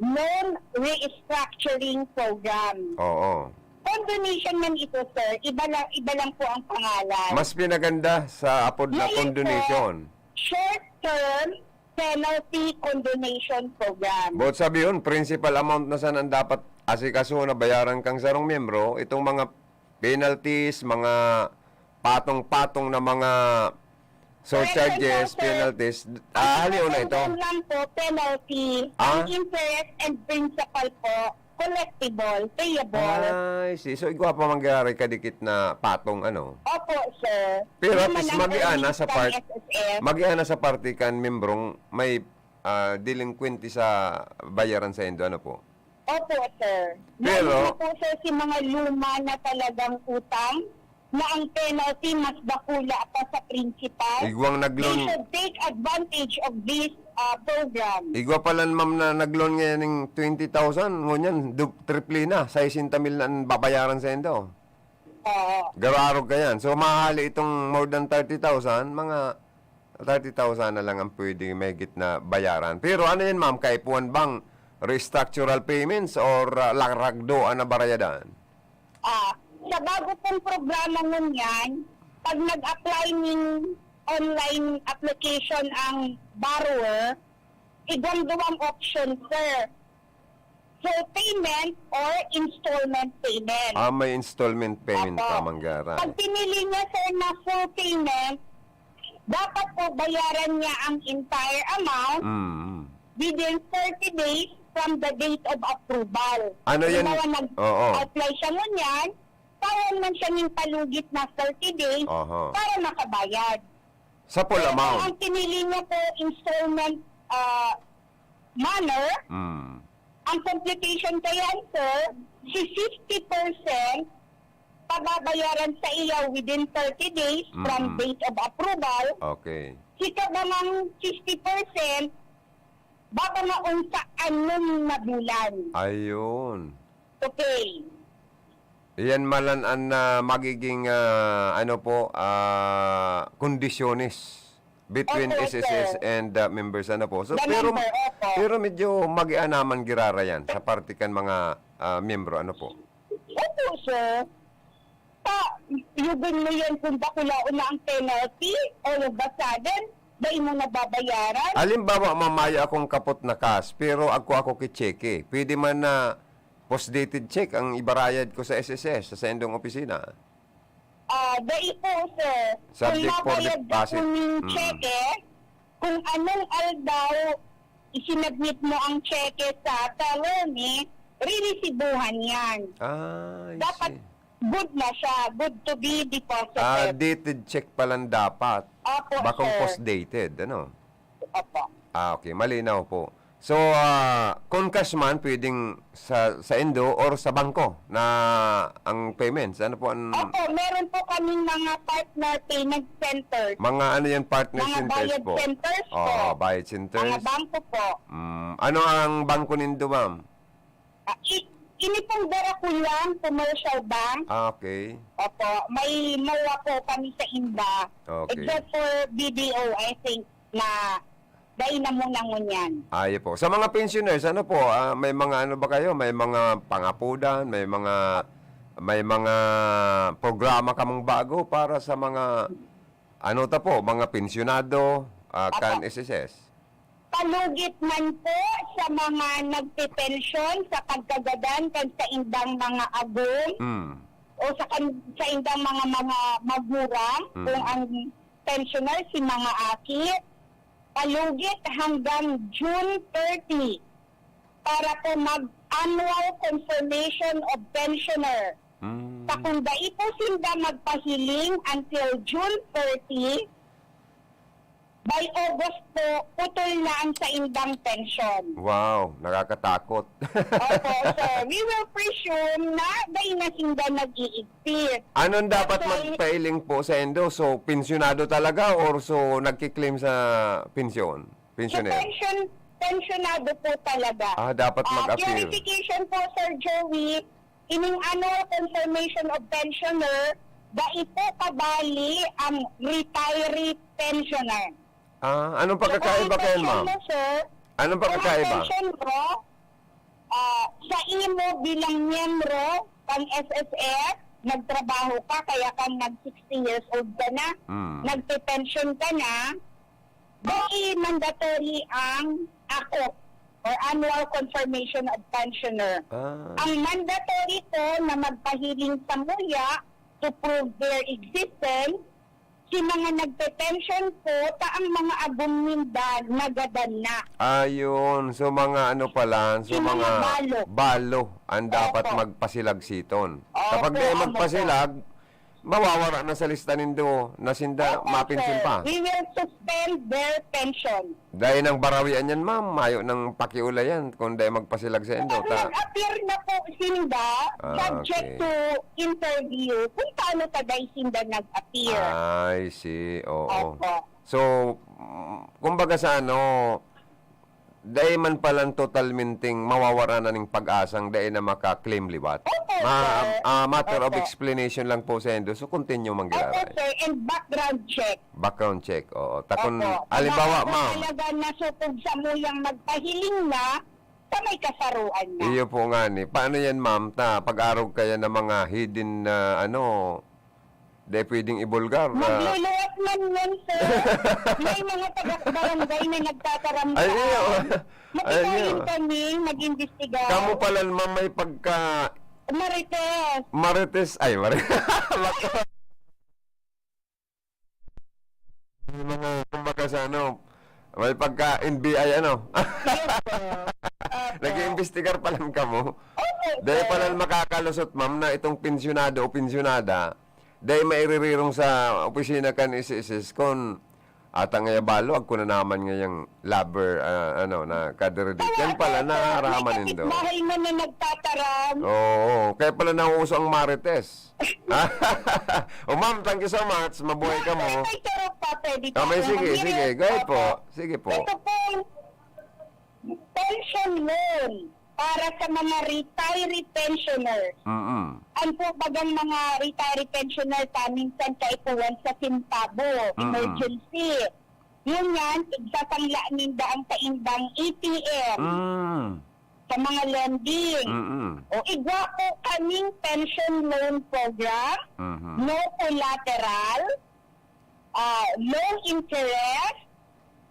Loan Restructuring Program. Oo. Condonation man ito, sir. Iba lang, iba lang po ang pangalan. Mas pinaganda sa apod na Ngayon po, condonation. Short-term Penalty Condonation Program. Buot sabihon, principal amount na sana ang dapat asikasuhon na bayaran kang sarong miyembro, itong mga penalties, mga patong-patong na mga surcharges, Present, sir. penalties, ah, haliw na ito. Present lang po, penalty. Ah? Ang interest and principal po, collectible, payable. Ay, see. So, igwa pa mangyari kadikit na patong, ano? Opo, sir. Pero at Yun least, man ang magiana earnings sa ng part, S S F. magiana sa parte kan membrong may, ah, delinkwente sa bayaran sa indo, ano po? Opo, sir. Pero Lalo na po, sir, si mga luma na talagang utang, na ang penalty mas dakula pa sa principal. Igwang nag-loan. They should take advantage of this, ah, program. Igwa pala, ma'am, na nag-loan ngayon ng twenty thousand, ngunyan, du-, triple na, sesenta mil na ang babayaran sa indo. Oo. Gararog ka yan. So, mahali itong more than thirty thousand, mga thirty thousand na lang ang pwede mahigit na bayaran. Pero ano yan, ma'am? Kaipuhan bang restructural payments or, ah, laragdo ang nabarayadan? Ah, sa bago pong programa ngunyan, pag nag-apply ning online application ang borrower, igwang duwang option, sir. Full payment or installment payment. Ah, may installment payment Opo. pa, manggara. Pag pinili niya, sir, na full payment, dapat po bayaran niya ang entire amount Mm. within thirty days from the date of approval. Ano yan? Halimbawa, Oo. nag-apply siya ngunyan, tawan man siya ng palugit na thirty days Aha. para makabayad. Sa full Pero amount? ang pinili niya po, installment, ah, manner, Mm. ang computation kaya, sir, si fifty percent pababayaran sa iya within thirty days from Mm-mm. date of approval. Okay. Si kabangang fifty percent, babangaon sa anom na bulan. Ayun. Okay. Iyan malan an, ah, magiging, ah, ano po, ah, kondisyones between Opo, S S S sir. and, ah, members, ano po. So, The pero, member, opo. pero medyo magianaman girara yan sa parte kan mga, ah, miyembro, ano po. Opo, sir. Pa, yugon mo yan kung bakulaon na ang penalty, all of a sudden, dai mo nababayaran. Halimbawa, mamayo akong kapot na cash, pero agko ako ki cheque. Pwede man na post-dated check ang ibarayad ko sa S S S, sa saindong opisina? Ah, dai po, sir. Kung Subject for mabayad ka deposit. po ning Mm. tseke, kung anong aldaw isinabmit mo ang tseke sa teller ni, riresibuhan yan. Ah, I Dapat see. good na siya, good to be deposited. Ah, dated check palan dapat. Opo, Bakong sir. post-dated, ano? Opo. Ah, okay. Malinaw po. So, ah, kung cash man, pwedeng sa, sa indo or sa bangko na ang payments? Ano po ang Opo, meron po kaming mga partner payment centers. Mga ano yan, partner Mga centers bayad po? centers po. Oo, bayad centers. Mga bangko po. Mm, ano ang bangko nindo, ma'am? Ah, i-, ini pong Daracuyan Commercial Bank. Ah, okay. Opo, may MOA po kami sa inda. Okay. Except for B D O, I think, na dai na muna ngunyan. Ah, yun po. Sa mga pensioners, ano po, ah, may mga ano ba kayo? May mga pangapudan, may mga, may mga programa kamong bago para sa mga, ano ta po, mga pensionado, ah, Apo. kan S S S? Palugit man po sa mga nagpepensyon sa pagkagadan kan saindang mga agom Mm. o sa kan-, saindang mga, mga magulang, Mm. kung ang pensioner si mga aki, palugit hanggang June thirty para po mag-annual confirmation of pensioner. Mm. Sa kung dai po sinda magpahiling until June thirty, by August po, putol na ang saindang pensyon. Wow, nakakatakot. Opo, sir. We will presume na dai na sinda nag-iigpit. Anong dapat That's why magpa-filing po sa indo? So, pensyonado talaga or so nagki-claim sa pensyon? So, Pensioner? pension, pensionado po talaga. Ah, dapat Ah, mag-appear. clarification po, Sir Joey, ining annual confirmation of pensioner, dai po kabali ang retiree pensioner. Ah, anong So, kung pagkakaiba ang kayan, pension ma'am? mo, sir, Anong kung ang pagkakaiba? pension mo, ah, sa imo bilang miyembro kan S S S, nagtrabaho ka, kaya kan nag sixty years old ka na, Mm. nagpe-pension ka na, dai mandatory ang ako or annual confirmation of pensioner. Ah. Ang mandatory ko na magpahiling sa MOA to prove their existence, si mga nagpe-pension po, ta ang mga agom ninda nagadan na. Ayun. So, mga ano pala, so, Si mga mga balo. balo ang dapat Opo. magpasilag siton. Opo, Kapag di amo po. magpasilag, mawawara na sa lista nindo na sinda Opo, mapinsin sir. pa. We will suspend their pension. Dai nang barawian yan, ma'am. Mayo nang pakiulayan kung dai magpasilag sa indo. Kapag Ta- nag-appear na po sinda, Ah, subject okay. to interview, kung paano ta dai sinda nag-appear. I see. Oo. Opo. So, mm, kumbaga sa ano, dai man palan totalmenteng mawawara na ning pag-asang dai na maka-claim liwat. Opo, Ma-, sir. ah, matter of Opo. explanation lang po sa indo. So, continue man Opo, giraray. sir. And background check. Background check, oo. Ta kun, Opo. halimbawa, Baka ma'am. talaga nasukog sa muyang magpahiling na, sa may kasaruan na. Iyo po nga ni. Paano yan, ma'am? Ta, pag-arog kaya ng mga hidden na, ano, di pwedeng ibulgar, ah. Magluluwat man yan, sir. May mga taga-barangay na nagtataram Ay, iyo. saan. Ay, Matigayon iyo. kaming mag-imbestiga. Kamo pala, ma'am, may pagka Marites. Marites. Ay, Marites. May mga, kumbaga sa ano, may pagka N B I, ano? Yes, sir. Opo. Nag-iimbestigar pa lang kamo. Opo, Dahil sir. pa lang makakalusot, ma'am, na itong pensyonado o pensyonada, dahil mairirong sa opisina kan S S S kun ata ngaya balo, agko na naman ngayang lover, ah, ano, na kadiridik. Kaya, Yan pala, sir, sir, may naraman nindo. kapitbahay mo na nagtataram. Oo, kaya pala nauuso ang Marites. Oh, ma'am, thank you so much. Mabuhay ka mo. May, may charot pa, pwede Ah, may pa sige, akong sige. Go ahead po. Opo. Sige po. Ito pong pension loan para sa mga retiree pensioners. Mm-mm. Ang po bagang mga retiree pensioner ta minsan kaipuhan sa sintabo, Mm-mm. emergency. Yun yan, igsasangla ninda ang saindang A T M Mm. sa mga lending. Mm-mm. O, igwa po kaming pension loan program, Mhm. no collateral, ah, low interest,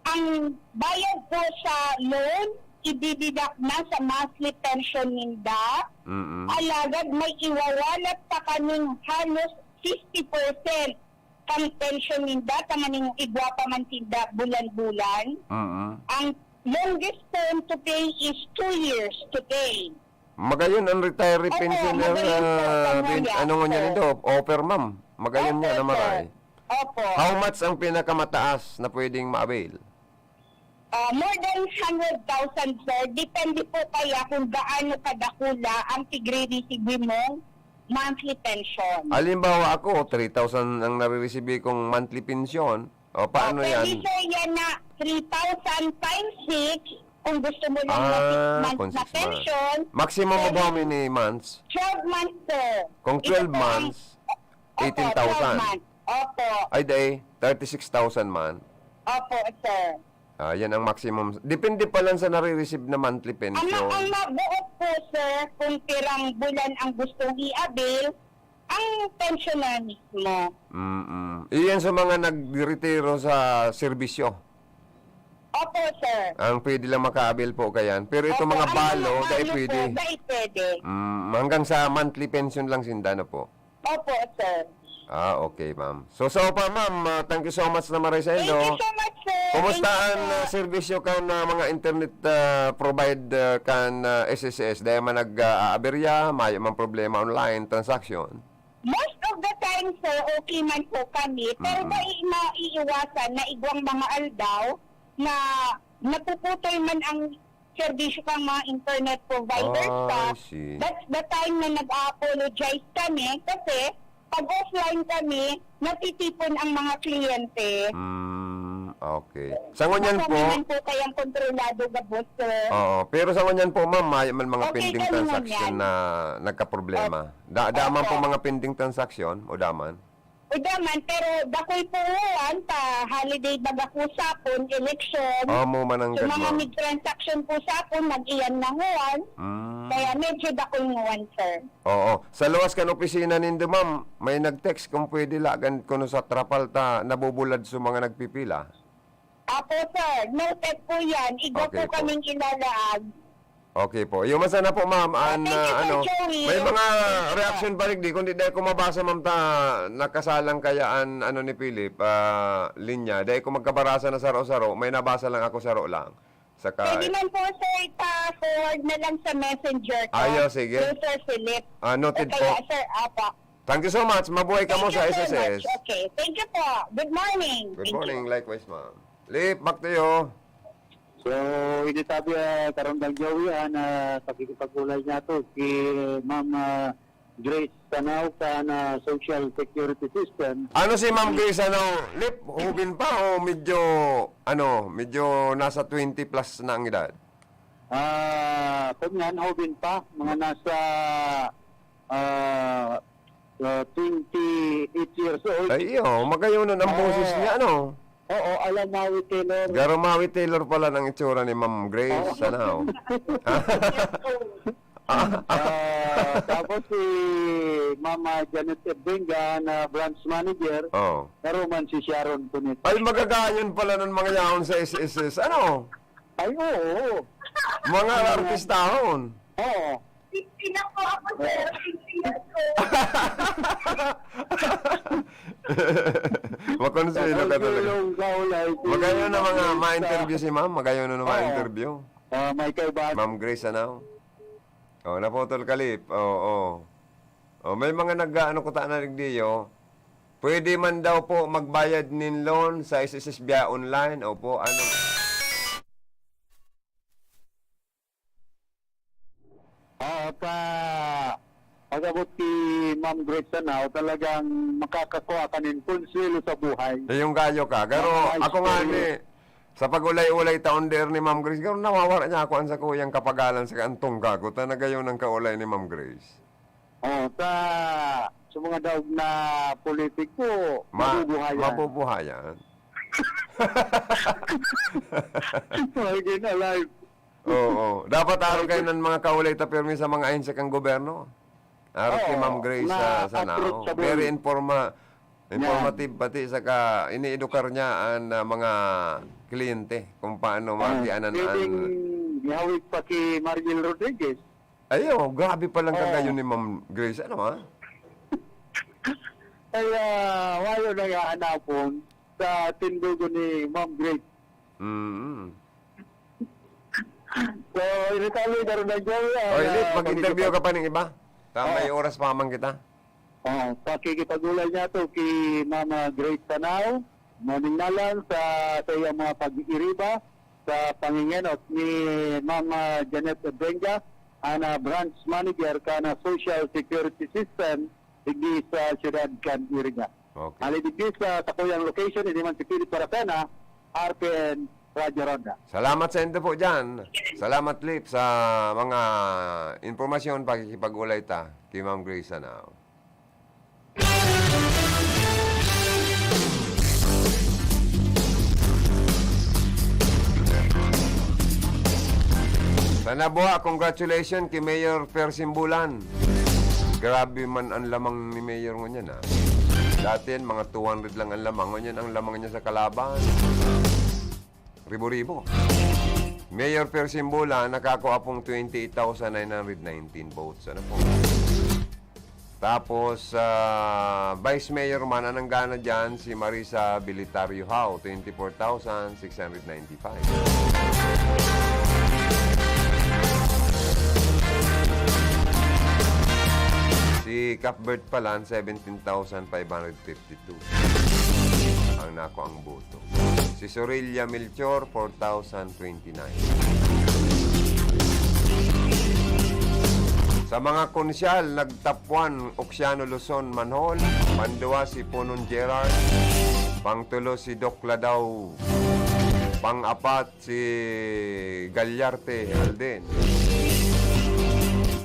ang bayad po sa loan, idididak na sa monthly pension ninda. Mm-mm. Alagad may iwawalat pa kaming halos fifty percent kan pensyon ninda, tanganing igwa pa man sinda bulan-bulan. Mm. Ang longest term to pay is two years to pay. Magayon ang retiree Opo, pensioner, magayon po, ah, sa bin-, Maya, ano nga niya sir. nito, offer, ma'am? Magayon Opo, niya na sir. maray. Opo. How much ang pinakamataas na pwedeng ma-avail? Ah, more than hundred thousand, sir. Depende po kaya kung gaano kadakula ang tigre-resibi mong monthly pension. Halimbawa ako, three thousand ang nariresibi kong monthly pension. O, paano Ah, pwede, yan? sir, yan na three thousand times six, kung gusto mo lang na six Ah, months kung na six months. pension, Maximum of then how many months? twelve months, sir. Kung Ito twelve po ang months, Opo, eighteen thousand. twelve months. Opo. Ay, day, thirty-six thousand man. Opo, sir. Ah, yan ang maximum. Depende pa lang sa nare-receive na monthly Ang ma-, pension. ang mabuot po, sir, kung pirang bulan ang gustong i-avail, ang pensioner mismo. Mm-mm. Iyan sa mga nagretiro sa serbisyo. Opo, sir. Ang pwede lang maka-avail po kayan. Pero itong Opo, mga ang mga balo, dai balo pwede. po, dai pwede. Mm, hanggang sa monthly pension lang sinda, no po? Opo, sir. Ah, okay, ma'am. So, so pa, ma'am, ah, thank you so much na maray sa Thank you Indo. so much, sir. Kumusta Thank you, ang, sir. ah, serbisyo kan, ah, mga internet, ah, provide, ah, kan, ah, S S S? Dahil man nag, ah, aaberya, mayo man problema online transaction? Most of the time, sir, okay man po kami. Pero Mm-mm. dai maiiwasan na igwang mga aldaw na napuputol man ang serbisyo kang mga internet providers Ah, ka, I see. that's the time na nag-a-apologize kami kasi pag offline kami, natitipon ang mga kliyente. Hmm, okay. Sa ngunyan Baka po, naman po kayang kontrolado gabos, sir. Oo, pero sa ngunyan po, ma'am, may man mga Okay, pending kami transaction ngunyan. na nagkaproblema. Opo. Da-, da man po Opo. mga pending transaction o daman? Uda man, pero dakul po uwan pa, holiday baga po sapon, eleksyon. Amo man ang So, mga gadma. mid-transaction po sapon, nag-iyan na uwan. Mm. Kaya medyo dakul nguwan, sir. Oo. Sa luwas kan opisina nindo, ma'am, may nag-text kung pwede lagan kuno sa trapal ta nabubulad sa mga nagpipila. Apo, sir. Noted po yan. Igwa Okay po po. kaming ilalaag. Okay po. Yung masana po, ma'am, Oh, an, thank you, ah, Sir ano, Joey. may mga Thank you po. reaction pa rin di, kundi dahil kung mabasa, ma'am, ta, nakasalang kaya an, ano, ni Philip, ah, linya. Dahil kung magkabarasa na saro-saro, may nabasa lang ako saro lang. Saka Pwede man po, sir, ipa-forward na lang sa messenger ko. Ayo, sige. Kay Sir Philip. Ah, noted O kaya, po. sir, apa. Thank you so much. Mabuhay ka Thank mo you sa so S S S. much. Okay. Thank you po. Good morning. Good Thank you. morning. Likewise, ma'am. Lip, back to you. So, ini sabi, ah, Karanggang Joey, ah, na pakikipag-ulay niya to si Ma'am, ah, Grace Sanao kan, ah, Social Security System. Ano si Ma'am Grace Sanao? Lip, hubin pa o medyo, ano, medyo nasa twenty plus na ang edad? Ah, kunyan, hubin pa. Mga nasa, ah, ah, twenty-eight years old. Ay, iyo, magayonon ang Oo. boses niya, ano? Oo, alam mo, Maui Taylor. Garo Maui Taylor pala ng itsura ni Ma'am Grace, Oo. ano? Ah, tapos si Mama Janet Ebdenga na branch manager, Oo. naruman si Sharon Cuneta. Ay, magagayon pala ng mga yaon sa S S S, ano? Ay, oo. Mga Ano? artistahon. Oo. Sixteen ako, ako, sir. Sixteen ako. Makonsuelo ka talaga. Makonsuelo ka, ulay. Magayon na mga Magayon ma-interview na. si ma'am. Magayon na Oo. ma-interview. Ah, may kaibahan. Ma'am Grace, ano? Oh, naputol ka, Lip. Oo, oh. Oh, may mga nag-aano ko ta na nagdiyo. Pwede man daw po magbayad nin loan sa S S S via online. Opo, ano? Oo, sa pag-abot ki Ma'am Grace Sanao, talagang makakakua ka nin konsuwelo sa buhay. Eh, yung gayo ka. Garo, Ang ako nga experience. ni, sa pag-ulay-ulay taon der ni Ma'am Grace, garo, nawawara niya ako ang sa kuyang kapagalan sa kaantong gago. Ta nagayon ang kaulay ni Ma'am Grace. Oh, sa, sa mga daog na politiko, Ma-, mabubuhayan. mabubuhayan. Magiging alive. Oo. Dapat araw kayo Alive. ng mga kaulay ta pirmi sa mga ahensya kang gobyerno. Araw kay Oo, Ma'am Grace na sa, sa approachable. Nao. Very informa-, Yan. informative pati saka iniedukar niya ang, ah, mga kliyente kung paano Ah, magianan pwedeng ang ihawig pa kay Mariel Rodriguez. Ayo, grabe palang Oo. kagayon ni Ma'am Grace. Ano, ha? Kaya, wayo na nga hanapon sa tindugo ni Ma'am Grace. Mm. So, ini tali, Darunang Joey, ah, Oh, Elite, na mag-interview magiging ka pa ning iba? Ta-, may Oo. oras pa man kita. Oo, pakikipag-ulay niya to ki Mama Grace Sanao. Morning na lang sa, sa iyang mga pag-iiriba sa pangingenot ni Mama Janet Benja, ana branch manager kan Social Security System, digdi sa siyudad kan Iriga. Okay. Hali digdi sa sakuyang location, ini man si Philip Baracena, R P N Radyo Ronda. Salamat sa inyo po dyan. Salamat, Lip, sa mga impormasyon, pakikipag-ulay ta kay Ma'am Grace Sanao. Sa nabuha, congratulations kay Mayor Persimbulan. Grabe man ang lamang ni Mayor ngunyan, ah. Dati yan, mga two hundred lang ang lamang. Ngunyan, ang lamang niya sa kalaban, ribo-ribo. Mayor Persimbulan, nakakua pong twenty-eight thousand nine hundred nineteen votes. Ano po? Tapos, ah, Vice Mayor man, ang nanggana dyan, si Marisa Bilitario Hao, twenty-four thousand six hundred ninety-five. Si Cuthbert Palan, seventeen thousand five hundred fifty-two ang nakuang boto. Si Sorella Melchor, four thousand twenty-nine. Sa mga konsyal, nag-top one, Oxiano Luzon Manhol, pangduwa si Ponon Gerard, pangtulo si Doc Ladaw, pang-apat si Gallarte Alden,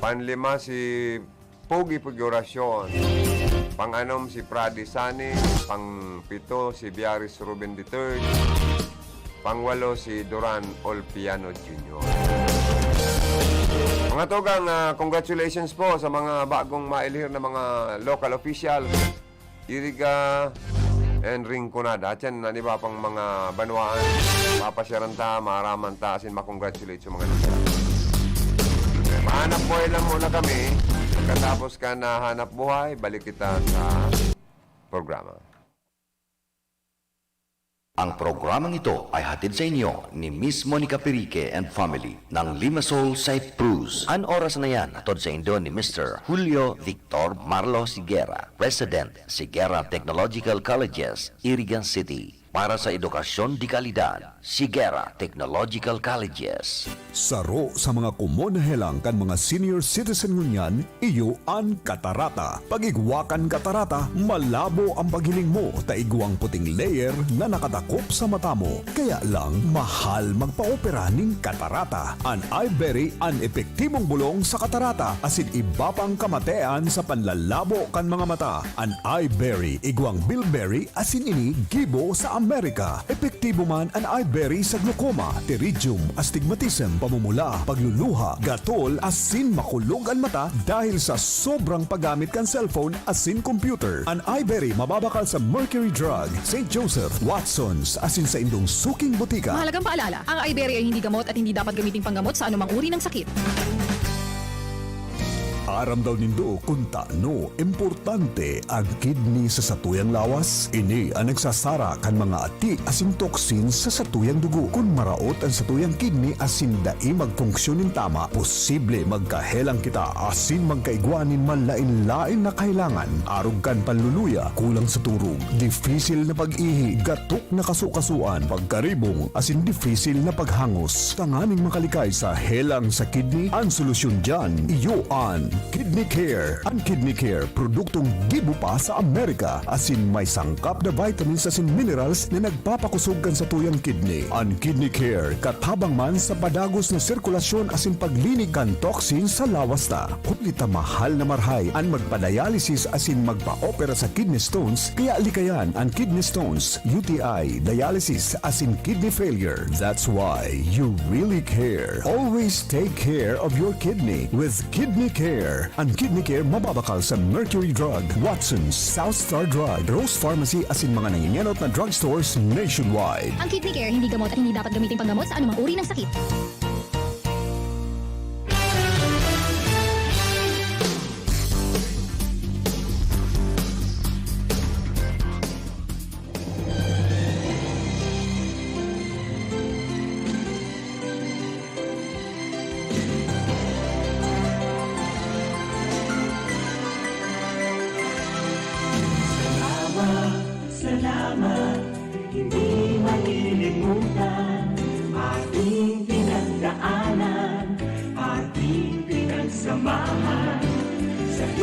panlima si Pogi Figuracion, pang-anom si Prady Sani, pang-pito si Biaris Ruben the third, pang-walo si Duran Olpiano Junior. Mga tugang, ah, congratulations po sa mga bagong mailihir na mga local official, Iriga and Rinconada. At yan, ang iba pang mga banwaan, mapasyaran ta, maaraman ta, asin makongratulate sa mga nasaya. Mahanap buhay lang muna kami. Pagkatapos ka na hanap buhay, balik kita sa programa. Ang programang ito ay hatid sa inyo ni Miss Monica Pirique and family ng Limassol, Cyprus. An oras na yan, hatod saindo ni Mister Julio Victor Marlo Sigera, President, Sigera Technological Colleges, Iriga City. Para sa edukasyon de kalidad, Sigera Technological Colleges. Saro sa mga komon na helang kan mga senior citizen ngunyan, iyo an katarata. Pag-igwa kan katarata, malabo an paghiling mo ta igwang puting layer na nakatakop sa mata mo. Kaya lang, mahal magpaopera nin katarata. An Eyeberry an epektibong bolong sa katarata asin iba pang kamatean sa panlalabo kan mga mata. An Eyeberry, igwang bilberry, asin ini gibo sa Amerika. Epektibo man an Eyeberry sa glaucoma, pterygium, astigmatism, pamumula, pagluluha, gatol, asin makulog an mata dahil sa sobrang paggamit kan cellphone asin computer. An Eyeberry mababakal sa Mercury Drug, Saint Joseph, Watsons, asin saindong suking botika. Mahalagang paalala, ang Eyeberry ay hindi gamot at hindi dapat gamiting panggamot sa anumang uri ng sakit. Aram daw nindo kun tano importante an kidney sa satuyang lawas? Ini an nagsasara kan mga ati asin toxins sa satuyang dugo. Kun maraot an satuyang kidney asin dai magfunksyon nin tama, posible magkahelang kita asin magkaigwa nin malain-lain na kahelangan, arog kan panluluya, kulang sa turog, dipisil na pag-ihi, gatok na kasukasuan, pagkaribong, asin dipisil na paghangos. Tanganing makalikay sa helang sa kidney, an solusyon diyan, iyo an Kidney Care. An Kidney Care, produktong gibo pa sa Amerika, asin may sangkap na vitamins asin minerals na nagpapakosog kan satuyang kidney. An Kidney Care, katabang man sa padagos na sirkulasyon asin paglinig kan toxin sa lawas ta. Huli ta mahal na marahay an magpa-dialysis asin magpa-opera sa kidney stones, kaya likayan an kidney stones, U T I, dialysis, asin kidney failure. That's why you really care. Always take care of your kidney with Kidney Care. An Kidney Care mababakal sa Mercury Drug, Watsons, South Star Drug, Rose Pharmacy asin mga nangingenot na drugstores nationwide. Ang Kidney Care hindi gamot at hindi dapat gamitin panggamot sa anumang uri ng sakit.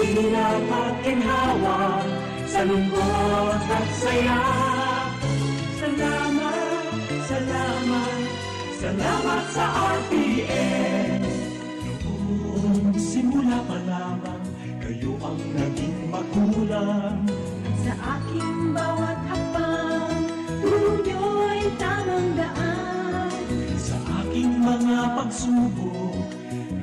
Hirap at ginhawa, sa lungkot at saya. Salamat, salamat, salamat sa R T N. Noong simula pa lamang, kayo ang naging magulang. Sa aking bawat hakbang, turo niyo'y tamang daan. Sa aking mga pagsubok,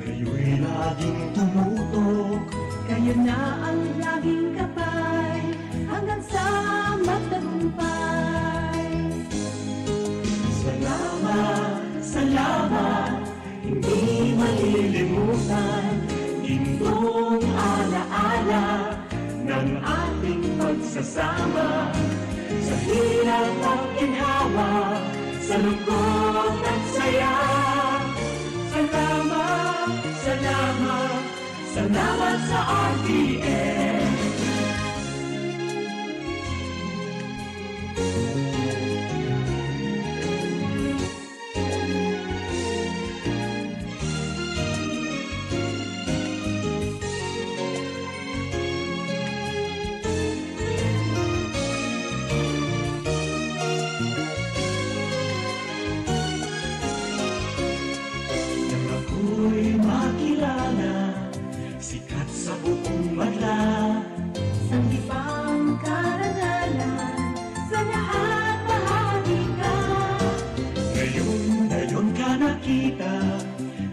kayo'y laging tumutok. Kayo na ang laging gabay, hanggang sa magtagumpay. Salamat, salamat, hindi malilimutan. Gintong alaala ng ating pagsasama. Sa hirap at ginhawa, sa lungkot at saya. Salamat, salamat, salamat sa R T N. Nang ako'y makilala, sikat sa buong bansa. Sanggipang karangalan, sa lahat bahagi ka. Ngayon, ngayon ka nakita,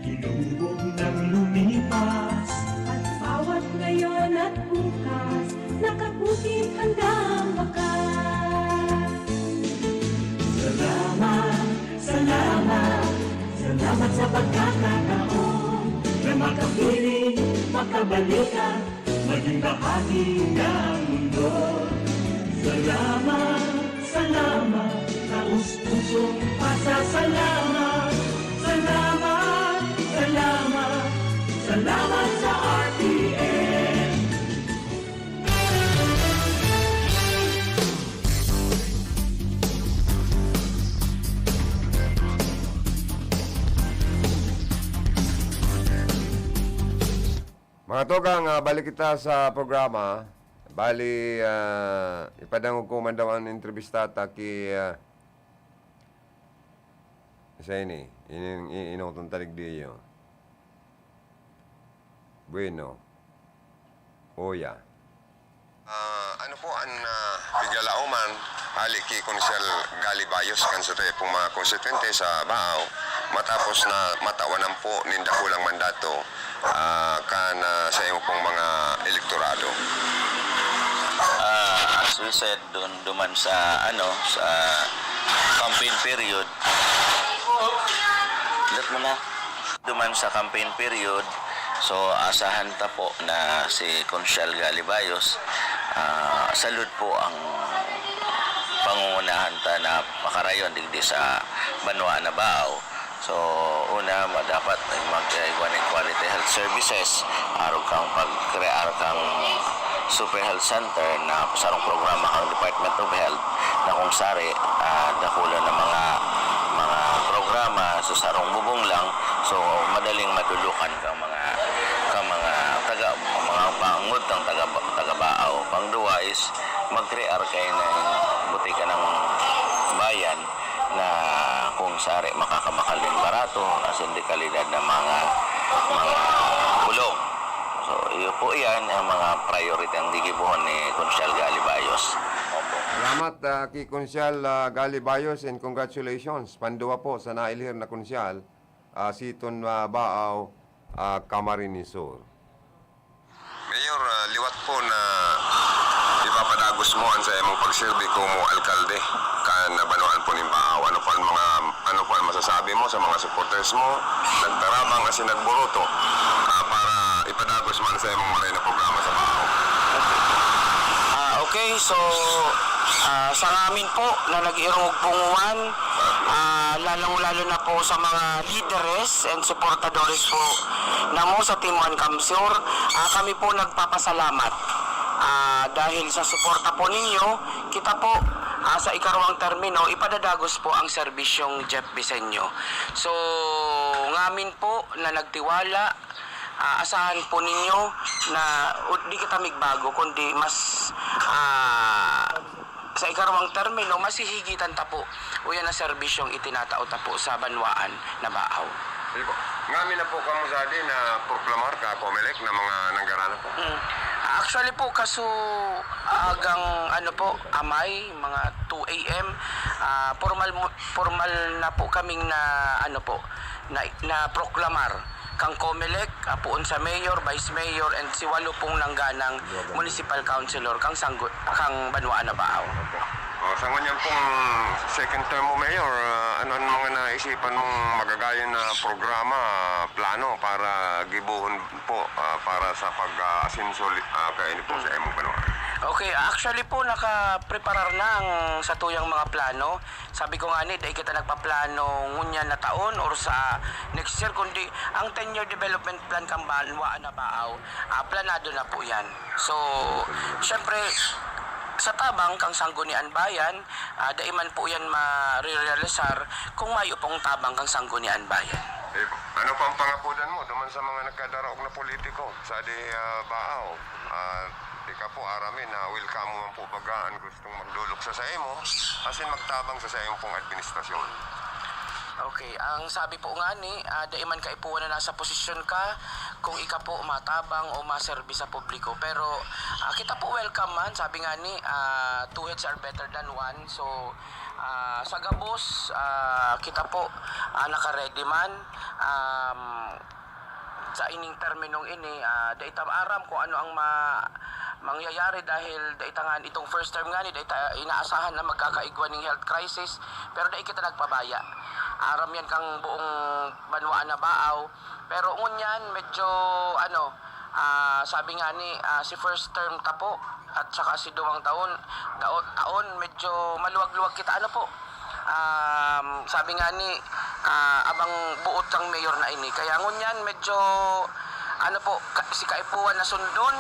hinubog nang lumipas. At bawat ngayon at bukas, nakaputi hanggang wakas. Salamat, salamat, salamat sa pagkakataon na makapiling, makabalikan, maging bahagi ng mundo. Salamat, salamat, taos-pusong pasasalamat. Salamat, salamat, salamat sa R T N. Mga tugang, ah, balik kita sa programa. Bali, ah, ipadangog ko man daw an entrevista ta ki, ah, sa ini, ini, i-, inutong ta digdi iyo. Bueno. Oya. Ah, ano po an, ah, pigalaoman hali ki Konsehal Gali Bayos kan satoya pong mga konstituyente sa Baao matapos na matawan po nin dakulang mandato, ah, kan, ah, sa imo pong mga elektorado? Ah, as we said, dun, duman sa, ano, sa campaign period. Lat mo na. Duman sa campaign period, so, asahan ta po na si Konsehal Gali Bayos, ah, salud po ang pangungunahan ta na pakarayon digdi sa banwaan na Baao. So, una, ma-, dapat mag-, igwa nin quality health services, arog kang pagkrear kang Super Health Center na sarong programa kang Department of Health na kung sari, ah, dakulan na mga, mga programa sa sarong bubong lang. So, madaling madulukan kang mga, kang mga taga, mga pangod kang taga, taga Baao. Pangduwa is, mag-create kayo ng butika ng bayan na kung sari makakabakal nin barato asin de kalidad na mga, mga bulong. So, iyo po iyan ang mga priority ang gigibohon ni Konsehal Gali Bayos. Opo. Salamat, ah, ki Konsehal, ah, Gali Bayos, and congratulations. Panduwa po sa nailihir na konsehal, ah, Siton, ah, Baao, ah, Camarines Sur. Mayor, ah, liwat po na ipapadagos mo an saimong pagserbi komo alkalde kan banwaan po nin Baao. Ano po an mga, ano po an masasabi mo sa mga supporters mo, nagtarabang asin nagburuto, ah, para ipadagos man sa imong maray na programa sa Baao? Ah, okay, so, ah, sa ngamin po na nag-irong ug pungoan, ah, lalong-lalo na po sa mga lideres and suportadores po namo sa Team One CamSur, ah, kami po nagpapasalamat. Ah, dahil sa suporta po ninyo, kita po, ah, sa ikarwang termino, ipadadagos po ang serbisyong Jeff Bisenyo. So, ngamin po na nagtiwala, Ah, asahan po ninyo na u-, di kita migbago, kundi mas, ah, sa ikarwang termino, mas hihigitan ta po uyan na serbisyong itinatao ta po sa banwaan na Baaw. Sige po. Ngamin na po kamo sa di na proklamar ka Comelec na mga nanggarana po. Mm. Ah, actually po, kaso agang ano po, amay, mga two a m, ah, formal mo-, formal na po kaming na ano po, na, na proklamar kang Comelec, ah, poon sa mayor, vice mayor, and si walo pong nangganang municipal councilor kang Sanggo-, kang Banwaan na Baaw. Oh, sa ngunyan pong second term mo, Mayor, ah, ano ang mga naisipan mong magagayon na programa, plano para gibohon po, ah, para sa pag-aasenso li-, ah, kaini po sa imong banwaan? Okay, actually po, nakapreparar na ang satuyang mga plano. Sabi ko nga ni, dai kita nagpaplano ngunyan na taon or sa next year, kundi ang ten-year development plan kang Banwaan na Baaw, ah, planado na po yan. So, syempre, sa tabang kang Sangguniang Bayan, ah, dai man po yan marirealisar kung mayo pong tabang kang Sangguniang Bayan. Eh, ano pa ang pangapodan mo duman sa mga nagkadaraog na politiko sa di, ah, Baaw? Ah, ika po, arami na welcome mo man po baga an gustong magdolok sa saimo, asin magtabang sa saimo pong administrasyon. Okay, ang sabi po nga ni, ah, dai man kaipuhan na nasa posisyon ka, kung ika po matabang o maserbi sa publiko. Pero, ah, kita po welcome man, sabi nga ni, ah, two heads are better than one. So, ah, sa gabos, ah, kita po, ah, naka-ready man. Um, sa ining terminong ini, ah, dai ta aram kung ano ang ma-, mangyayari dahil dai ta nga itong first term nga ni, dai ta inaasahan na magkakaigwa ning health crisis, pero dai kita nagpabaya. Aram yan kang buong banwaan na Baaw. Pero ngunyan, medyo, ano, ah, sabi nga ni, ah, si first term ta po, at saka si duwang taon, tao-, taon, medyo maluwag-luwag kita, ano po. Um, sabi nga ni, ah, abang buot kang mayor na ini. Kaya ngunyan, medyo, ano po, ka-, si kaipuhan na sundon,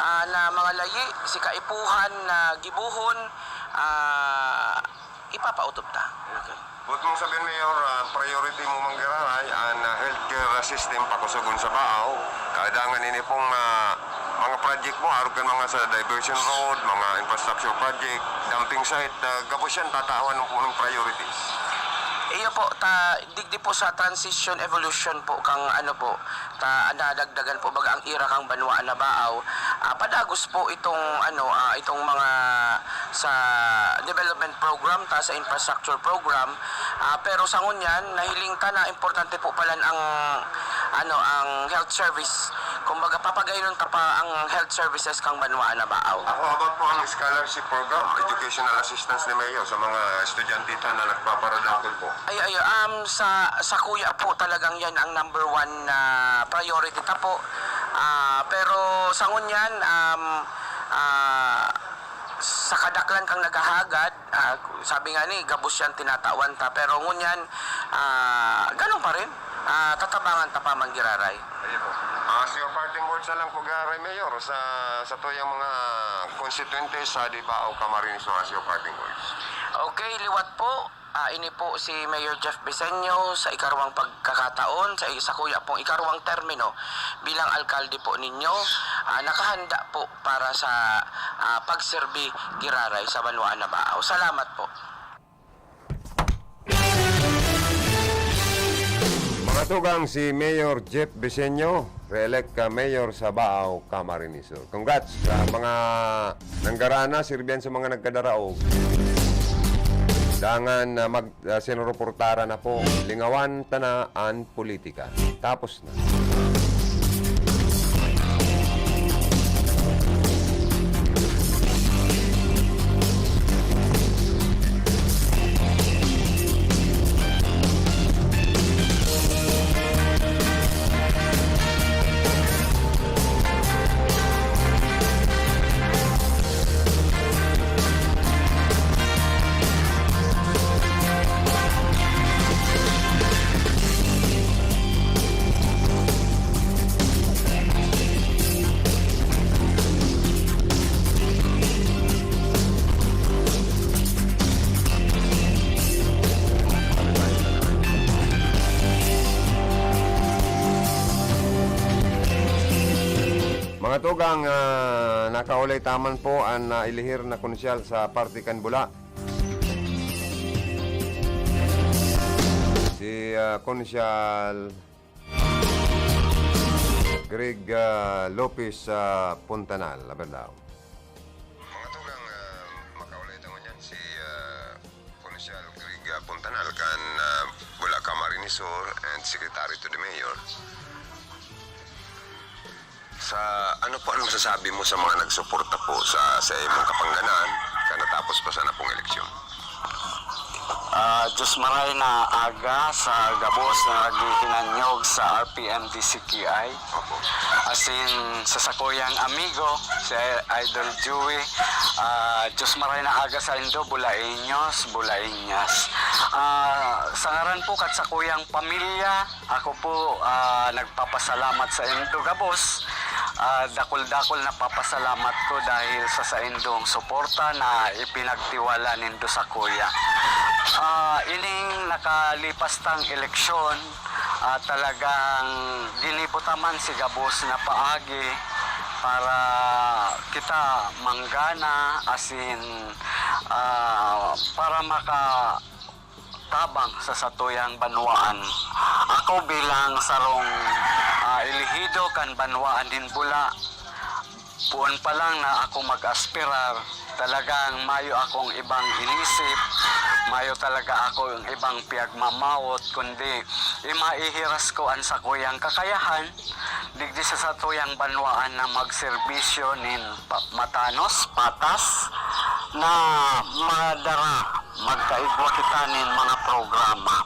ah, na mga layi, si kaipuhan na gibohon, ah, ipapaotob ta. Okay. Buot mong sabihin, Mayor, ah, priority mo man giraray an, ah, healthcare system pakosogon sa Baaw. Ah, dangan ini pong, ah, mga project mo, arog kan mga sa diversion road, mga infrastructure project, dumping site, ah, gabos yan, tatawan ng punong priorities. Iyo po, ta-, digdi po sa transition evolution po kang ano po, ta-, nadagdagan po baga ang ira kang banwaan na Baaw. Ah, padagos po itong ano, ah, itong mga sa development program ta, sa infrastructure program. Ah, pero sa ngunyan, nahiling ta na importante po palan ang, ano, ang health service. Kumbaga, papagaynon ta pa ang health services kang banwaan na Baaw. Ako, about po ang scholarship program, educational assistance ni Mayor sa mga estudyante ta na nagpaparadakol po. Ay, ay, um, sa, sa kuya po, talagang yan ang number one na priority ta po. Ah, pero sa ngunyan, um, ah, sa kadaklan kang naghahagad, ah, sabi nga ni, gabos yan tinatawan ta. Pero ngunyan, ah, ganun pa rin. Ah, tatabangan ta pa man giraray. Ayun po. Ah, sa iyo, parting words na lang po, giraray, Mayor, sa, sa tuyang mga konstituyente sa Dibao, Camarines Sur, sa iyo, parting words. Okay, liwat po. Ah, ini po si Mayor Jeff Bisenyo sa ikarwang pagkakataon, sa, sa kuya pong ikarwang termino bilang alkalde po ninyo. Ah, nakahanda po para sa, ah, pagserbi giraray sa banwaan na Baaw. Salamat po. Mga tugang, si Mayor Jeff Bisenyo, re-elect ka mayor sa Baaw, Camarines Sur. Congrats sa mga nanggarana, sirbihan sa mga nagkadaraog. Dangan na mag, ah, sinuruportara na po. Lingawan ta na an politika. Tapos na. Tugang, ah, nakaulay taman po an nailihir na konsyal sa parte kan Bula. Si, ah, Konsyal Greg, ah, Lopez, ah, Puntanal. Aber daw. Mga tugang, ah, makaulay ta ngunyan si, ah, Konsyal Greg, ah, Puntanal kan, ah, Bula, Camarines Sur and Secretary to the Mayor. Sa ano po, anong masasabi mo sa mga nagsuporta po sa, sa imong kapangganan kan natapos pa sana pong eleksyon? Ah, Diyos maray na aga sa gabos na naghihinanyog sa R P M D C Q I. Opo. Asin sa sakuyang amigo, si Idol Joey, ah, Diyos maray na aga sa indo, Bulaeños, Bulaeñas. Ah, sa ngaran po kat sakuyang pamilya, ako po, ah, nagpapasalamat sa indo gabos. Ah, dakul-dakul na papasalamat ko dahil sa saindong suporta na ipinagtiwala nindo sakuya. Ah, ining nakalipas tang eleksyon, ah, talagang ginibo ta man si gabos na paagi para kita manggana asin, ah, para maka tabang sa satuyang banwaan. Ako bilang sarong, ah, elehido kan banwaan nin Bula, poon pa lang na ako mag-aspirar, talagang mayo akong ibang inisip, mayo talaga akong ibang piyagmamawot, kundi imaihiras ko an sakuyang kakayahan digdi sa satuyang banwaan na magserbisyo nin pa-, matanos, patas, na madara, magkaigwa kita nin mga programa.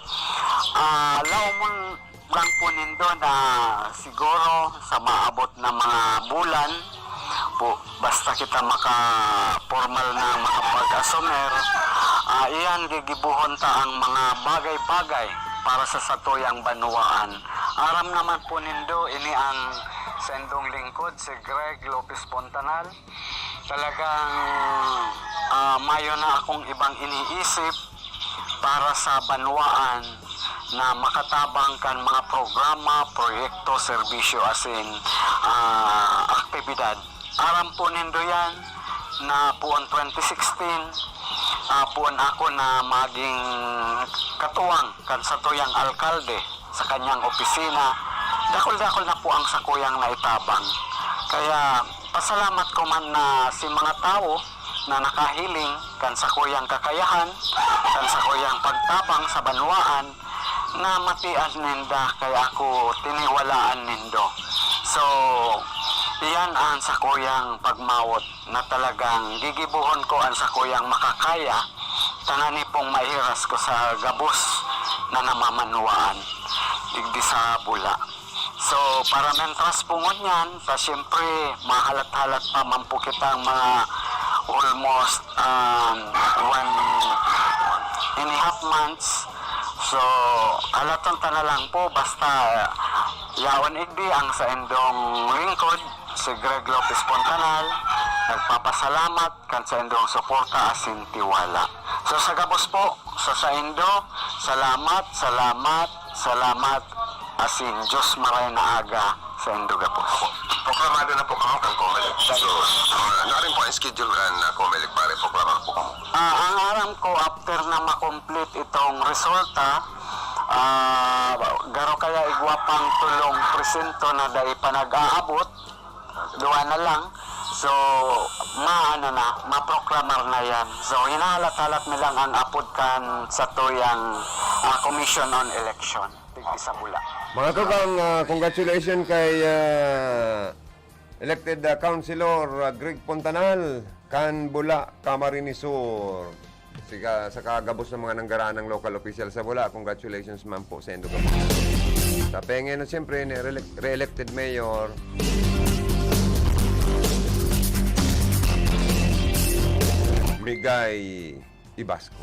Ah, laomon lang po nindo na siguro sa maabot na mga bulan po, basta kita maka-formal na makapag-asumer, ah, iyan gigibuhon ta ang mga bagay-bagay para sa satuyang banwaan. Aram naman po nindo, ini ang sendong lingkod, si Greg Lopez Fontanal. Talagang, ah, mayo na akong ibang iniisip para sa banwaan na makatabang kan mga programa, proyekto, serbisyo asin, ah, aktibidad. Aram po nindo yan na puon twenty sixteen, ah, puon ako na maging katuwang kan satuyang alkalde sa kanyang opisina. Dakul-dakul na po ang sakuyang naitabang. Kaya pasalamat ko man na si mga tawo na nakahiling kan sakuyang kakayahan, kan sakuyang pagtabang sa banwaan, na matian ninda kaya ako tiniwalaan nindo. So, iyan ang sakuyang pagmawot na talagang gigibohon ko ang sakuyang makakaya, tanganing pong maihiras ko sa gabos na namamanwaan digdi sa Bula. So, para mentras po ngunyan, ta siyempre, mahalat-halat pa man po kitang mga almost, um, one and a half months. So, halaton ta na lang po, basta yaon igdi ang saindong lingkod, si Greg Lopez Fontanal, nagpapasalamat kan saindong suporta asin tiwala. So, sa gabos po, sa saindo, salamat, salamat, salamat, asin Diyos maray na aga saindo gabos. Proklamado na po kamo kan Comelec. So, ah, narin po ang schedule kan, ah, Comelec para iproklama po kamo? Ah, ang aram ko, after na makomplete itong resulta, ah, garo kaya igwa pang tolong presinto na dai pa nag-aabot, duwa na lang. So, maano na, maproklamar na yan. So, hinahalat-halat mi lang ang apod kan satuyang, ah, Commission on Election digdi sa Bula. Mga tugang, ah, congratulations kay, ah, elected, ah, Councilor, ah, Greg Fontanal, kan Bula, Camarines Sur. Sika, sa kagabos ng mga nanggaranang local official sa Bula, congratulations man po sa indo gabos. Sa pengen, siyempre, ni re-elec-, re-elected mayor, Migay Ibasco.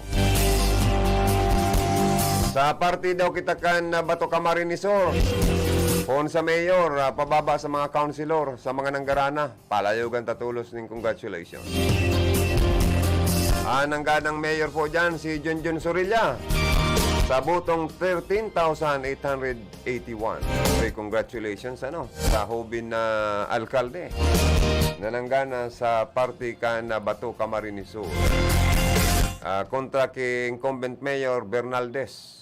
Sa parte daw kita kan, ah, Bato Camarines Sur, poon sa mayor, ah, pababa sa mga councilor, sa mga nanggarana, palayogan ta tolos ning congratulations. Ang nangganang mayor po dyan, si Junjun Sorilla. Sa botong thirteen thousand eight hundred eighty-one. Okay, congratulations, ano, sa hobin na alkalde na nanggana sa parte kan Bato, Camarines Sur. Ah, kontra ki incumbent mayor Bernaldez.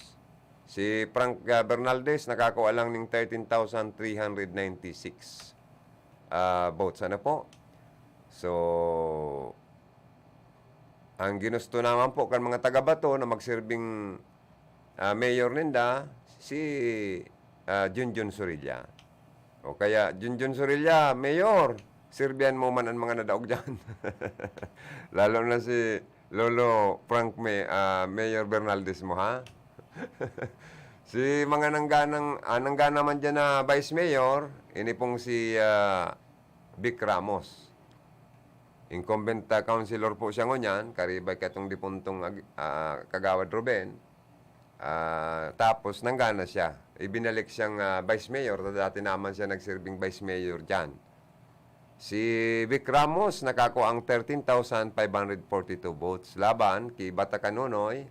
Si Frank, ah, Bernaldez nakakua lang ning thirteen thousand three hundred ninety-six, ah, votes. Ano po? So, ang ginusto naman po kan mga taga Bato na magsirbing, ah, mayor ninda, si, ah, Junjun Sorilla. O kaya, Junjun Sorilla, mayor, sirbihan mo man an mga nadaog diyan. Lalo na si Lolo Frank May, ah, Mayor Bernaldez mo, ha? Si mga nangganang, ah, nanggana man diyan na vice mayor, ini pong si, ah, Vic Ramos. Incumbent, ah, councilor po siya ngunyan, karibay katong dipuntong ag-, ah, Kagawad Ruben. Ah, tapos nanggana siya. Ibinalik siyang, ah, vice mayor. Dati naman siya nagsirbing vice mayor diyan. Si Vic Ramos nakakua ang thirteen thousand five hundred forty-two votes laban ki Bata Kanunoy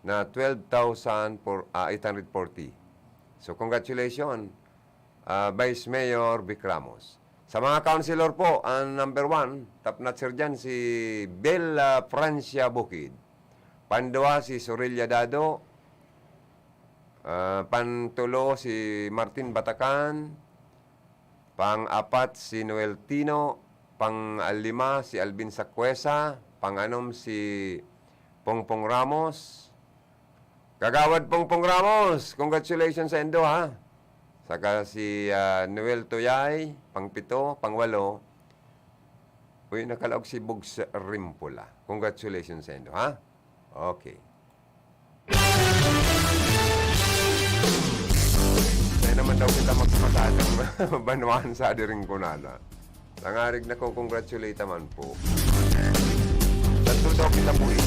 na twelve thousand eight hundred forty. So, congratulations, ah, Vice Mayor Vic Ramos. Sa mga councilor po, ang number one, top notcher dyan, si Bel, ah, Francia Bukid. Pandua, si Sorilla Dado. Ah, pantulo, si Martin Batacan. Pang-apat, si Noel Tino. Pang-lima, si Alvin Sacuesa. Pang-anom, si Pongpong Ramos. Kagawad Pongpong Ramos, congratulations sa indo, ha? Saka si, ah, Noel Tuyay, pang-pito, pang-walo. Uy, nakalaog si Bugs Rimpola. Congratulations sa indo, ha? Okay. Kaya naman daw kita magpasada ng banwaan sa adiring kunana. Nangarig na ko, congratulate naman po. Tatlo daw kita buhi.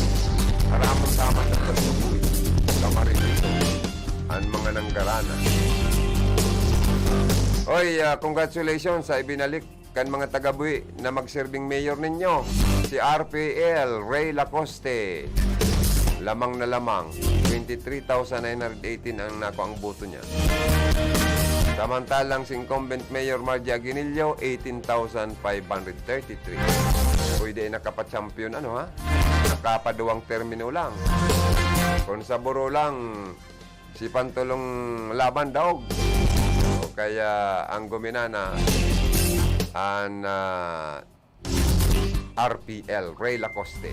Haramon tama sa tatlo buhi. Kamarin dito. Ang mga nanggarana. Oy, ah, congratulations sa ibinalik kan mga taga-buhi na magserbing mayor ninyo, si R P L Ray Lacoste. Lamang na lamang, twenty-three thousand nine hundred eighteen ang nakuang boto niya. Samantalang si incumbent Mayor Margie Aguinillo, eighteen thousand five hundred thirty-three. Pwede ay nakapachampion, ano ha? Nakapaduwang termino lang. Kung sa buro lang, si Pantulong Laban daog. O kaya ang guminana, an, ah, R P L, Ray Lacoste.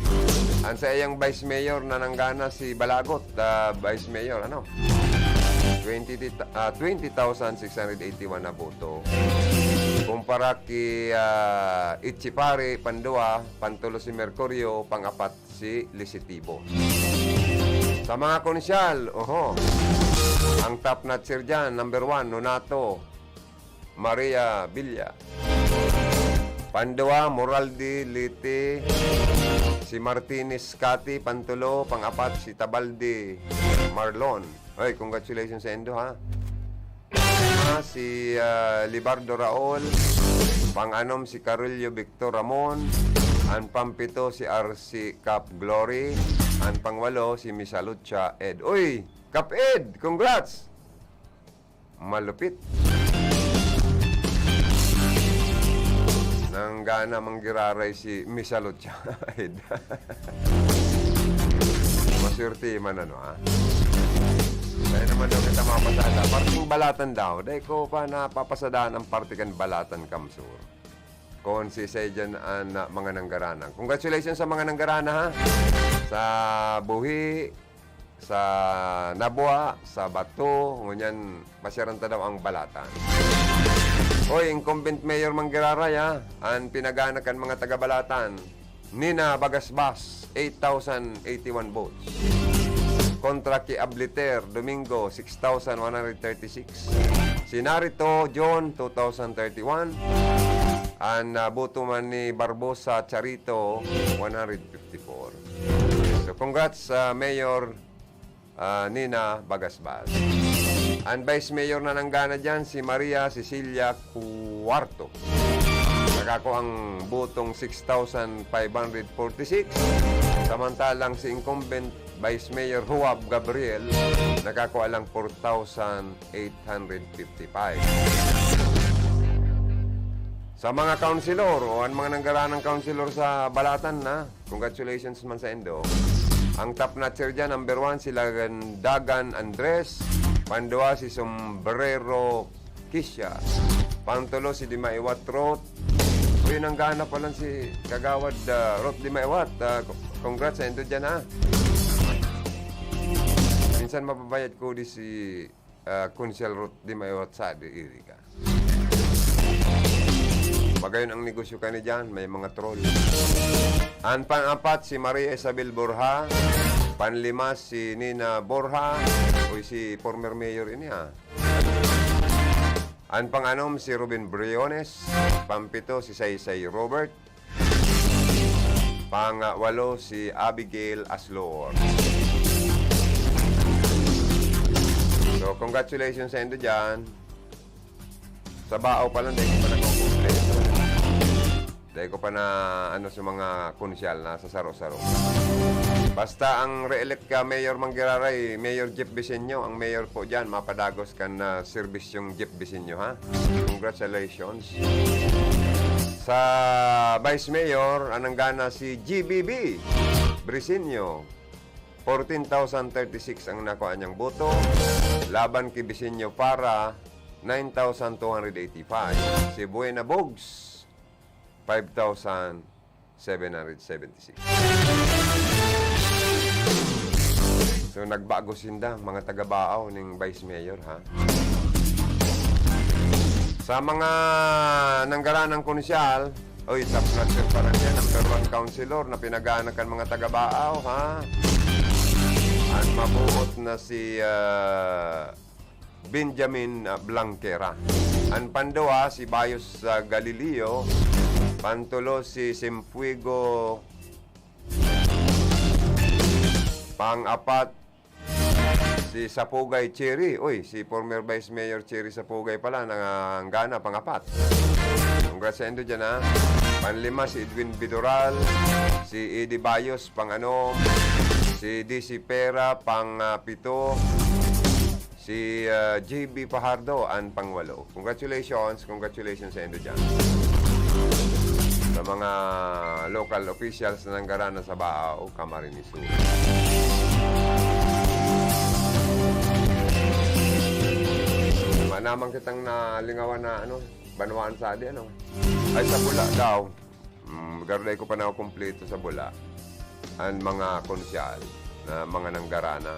Ang sa iyang vice mayor na nanggana si Balagot, ah, vice mayor, ano? Twenty, ah, twenty thousand six hundred eighty-one na boto. Kumpara ki, ah, Ichipare, pandua, pantulo si Mercurio, pang-apat si Lisitibo. Sa mga konsyal, oho, ang top notcher dyan, number one, Nonato Maria Villa. Pandua, Moraldi Liti, si Martinez Cathy, pantulo, pang-apat, si Tabaldi Marlon. Hoy, congratulations sa indo, ha? Ah, si, ah, Libardo Raul, pang-anom si Carrillo Victor Ramon, ang pampito si R C Cap Glory, ang pangwalo si Misalucha Ed. Uy, Cap Ed, congrats! Malupit. Nanggana manggiraray si Misalucha Ed. Maswerte man, ano, ha? Kaya naman daw kita mapasada. Parting balatan daw. Dai ko pa napapasadaan ang parte kan balatan, Kamsur. Kung si Saijan an, ah, mga nanggarana. Congratulations sa mga nanggarana, ha? Sa buhi, sa nabwa, sa bato, ngunyan, pasyaran ta daw ang balatan. Hoy, incumbent mayor manggiraray, ha? An pinagana kan mga taga-balatan. Nina Bagasbas, eight thousand eighty-one votes. Kontra ki Abliter Domingo, six thousand one hundred thirty-six. Si Narito John, two thousand thirty-one. An, ah, boto man ni Barbosa Charito, one hundred fifty-four. So, congrats, ah, Mayor ah, Nina Bagasbas. Ang Vice Mayor na nanggana diyan, si Maria Cecilia Cuarto. Nakakuha ang botong six thousand five hundred forty-six, samantalang si incumbent Vice Mayor Joab Gabriel, nakakua lang four thousand eight hundred fifty-five. Sa mga councilor o an mga nanggaranang councilor sa Balatan na, congratulations man saindo. Ang top notcher dyan, number one, si Lagan-, Dagan Andres, pandua si Sombrero Kisha, pangtulo si Dimaiwat Ruth. Uy, nanggana pa lang si Kagawad, ah, Ruth Dimaiwat. Ah, co-, congrats saindo dyan, ha. Minsan mababayad ko di si, ah, Kunsyal Ruth Dimaiwat sa di iri ka. Magayon ang negosyo kani dyan, may mga troll. An pang-apat, si Maria Isabel Borja. Panlima, si Nina Borja. Uy, si former mayor ini, ah. An pang-anom, si Ruben Briones. Pampito, si Saysay Robert. Pang-walo, si Abigail Aslor. So, congratulations saindo dyan. Sa Baao pa lang, dai ko pa nakukumpleto. Dai ko pa na, ano, sa mga konsyal na sa saro-saro. Basta ang re-elect ka, Mayor Manggiraray, Mayor Jeff Bisenyo, ang mayor po dyan, mapadagos kan, ah, serbisyong Jeff Bisenyo, ha? Congratulations. Sa Vice Mayor, anang gana si G B B Briseño, fourteen thousand thirty-six ang nakuha niyang boto, laban ki Biseño Para, nine thousand two hundred eighty-five. Si Buena Bogs, five thousand seven hundred seventy-six. So, nagbago sinda, mga taga-Baao ning Vice Mayor, ha? Sa mga nanggaranang konsyal, oy, top notcher pa lang yan, number one councilor na pinagana kan mga taga-Baao, ha? Ang mabuot na si, ah, Benjamin, ah, Blanquera. An pandua, si Bayos, ah, Galileo. Pantulo, si Simfuego. Pang-apat, si Sapugay Cherry. Uy, si former Vice Mayor Cherry Sapugay pala, nanganggana, pang-apat. Congrats saindo dyan, ha. Panlima, si Edwin Bidoral, si Eddie Bayos, pang-anom, si D C Pera, pang, ah, pito, si, ah, J B Fajardo, an pangwalo. Congratulations, congratulations saindo dyan. Sa mga local officials na nanggaran sa Baao, Camarines Sur. Manaman kitang nalingawan na, ano, banwaan sa di, ano. Ay, sa Bula daw. Mm, pero dai ko pa nakukumpleto sa Bula. Ang mga konsyal na mga nanggarana.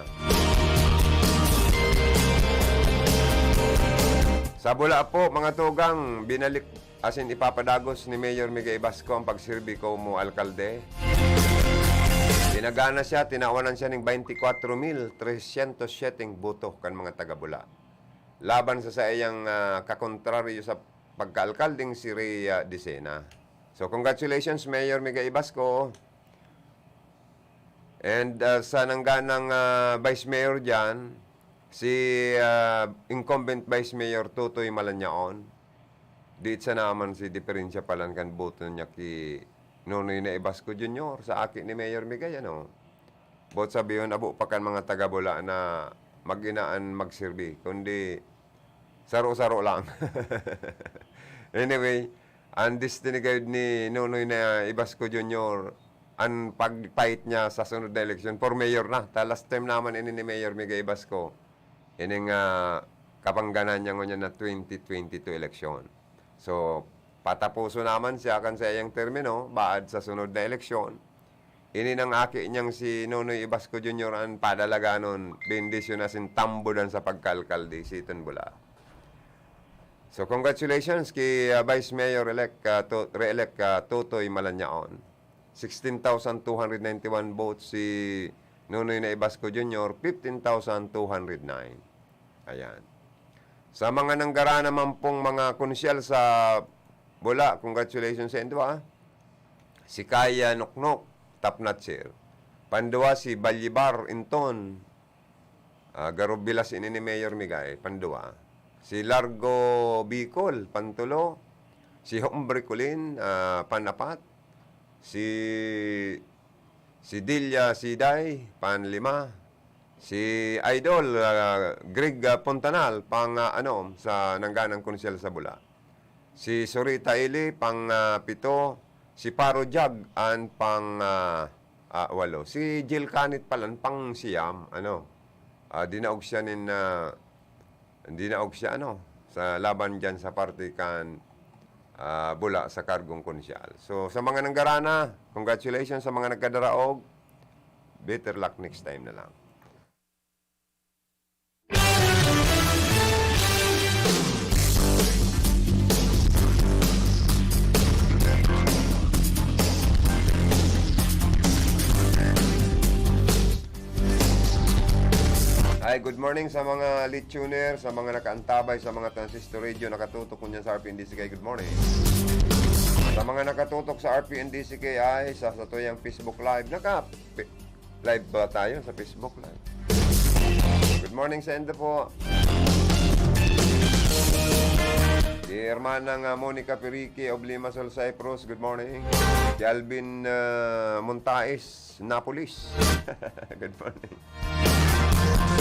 Sa Bula po, mga tugang, binalik, as in, ipapadagos ni Mayor Miguel Ibasco ang pagserbi komo alkalde. Pinagana siya, tinawanan siya ning twenty-four mil trescientos siyete boto kan mga taga-Bula. Laban sa saiyang, ah, kakontraryo sa pagkaalkaldeng si Rhea Dicena. So, congratulations, Mayor Miguel Ibasco. And, ah, sa nangganang, ah, Vice Mayor dyan, si, ah, incumbent Vice Mayor Totoy Malanyaon. Diit sa naman si diferensya palan kan boto niya ki Nonoy na Ibasco Junior sa aki ni Mayor Miguel, ano? Boot sabihon, abo pa kan mga taga-Bula na mag-inaan magserbi, kundi saro-saro lang. Anyway, ang destiny gayud ni Nonoy na Ibasco Junior, ang pag-fight niya sa sunod na eleksyon for mayor na. Ta last time naman ini ni Mayor Miguel Ibasco, ining, ah, kabangganan niya ngunyan na twenty twenty-two eleksyon. So, pataposo naman siya kan saiyang termino, baad sa sunod na eleksyon. Ini nang aki niyang si Nonoy Ibasco Junior ang padalaganon, bendisyon asin tambodan sa pagkaalkalde, Siton Bula. So, congratulations kay, ah, Vice Mayor-elect, ah, To-, re-elect, ah, Totoy Malanyaon. Sixteen thousand two hundred ninety-one votes si Nonoy na Ibasco Junior, fifteen thousand two hundred nine. Ayan. Sa mga nanggara naman pong mga konsyal sa Bula, congratulations sa indo, ah. Si Kaya Noknok, top notcher. Panduwa, si Balyibar Inton. Ah, garo bilas ini ni Mayor Migay, panduwa. Si Largo Bicol, pantulo. Si Hombre Colin, ah, panapat. Si, Si Delia Siday, panlima. Si Idol, ah, Greg, ah, Puntanal, pang, ah, ano, sa nangganang konsyal sa Bula. Si Sorita Ili, pang, ah, pito. Si Paro Jag, an pang, ah, ah, walo. Si Jill Canit pala, an pang siyam, ano. Ah, dinaog siya nin, ah, dinaog siya, ano, sa laban dyan sa parte kan, ah, Bula sa kargong konsyal. So, sa mga nanggarana, congratulations sa mga nagkadaraog. Better luck next time na lang. Hi, good morning sa mga late tuner, sa mga nakaantabay sa mga transistor radio, nakatutok ngunyan sa R P N D C K. Good morning. Sa mga nakatutok sa R P N D C K ay sa satuyang Facebook Live. Naka, pi-, live ba tayo sa Facebook Live? Good morning sa inyo po. Si Hermanang, ah, Monica Pirique of Limassol, Cyprus, good morning. Si Alvin, ah, Montais, Napolis. Good morning.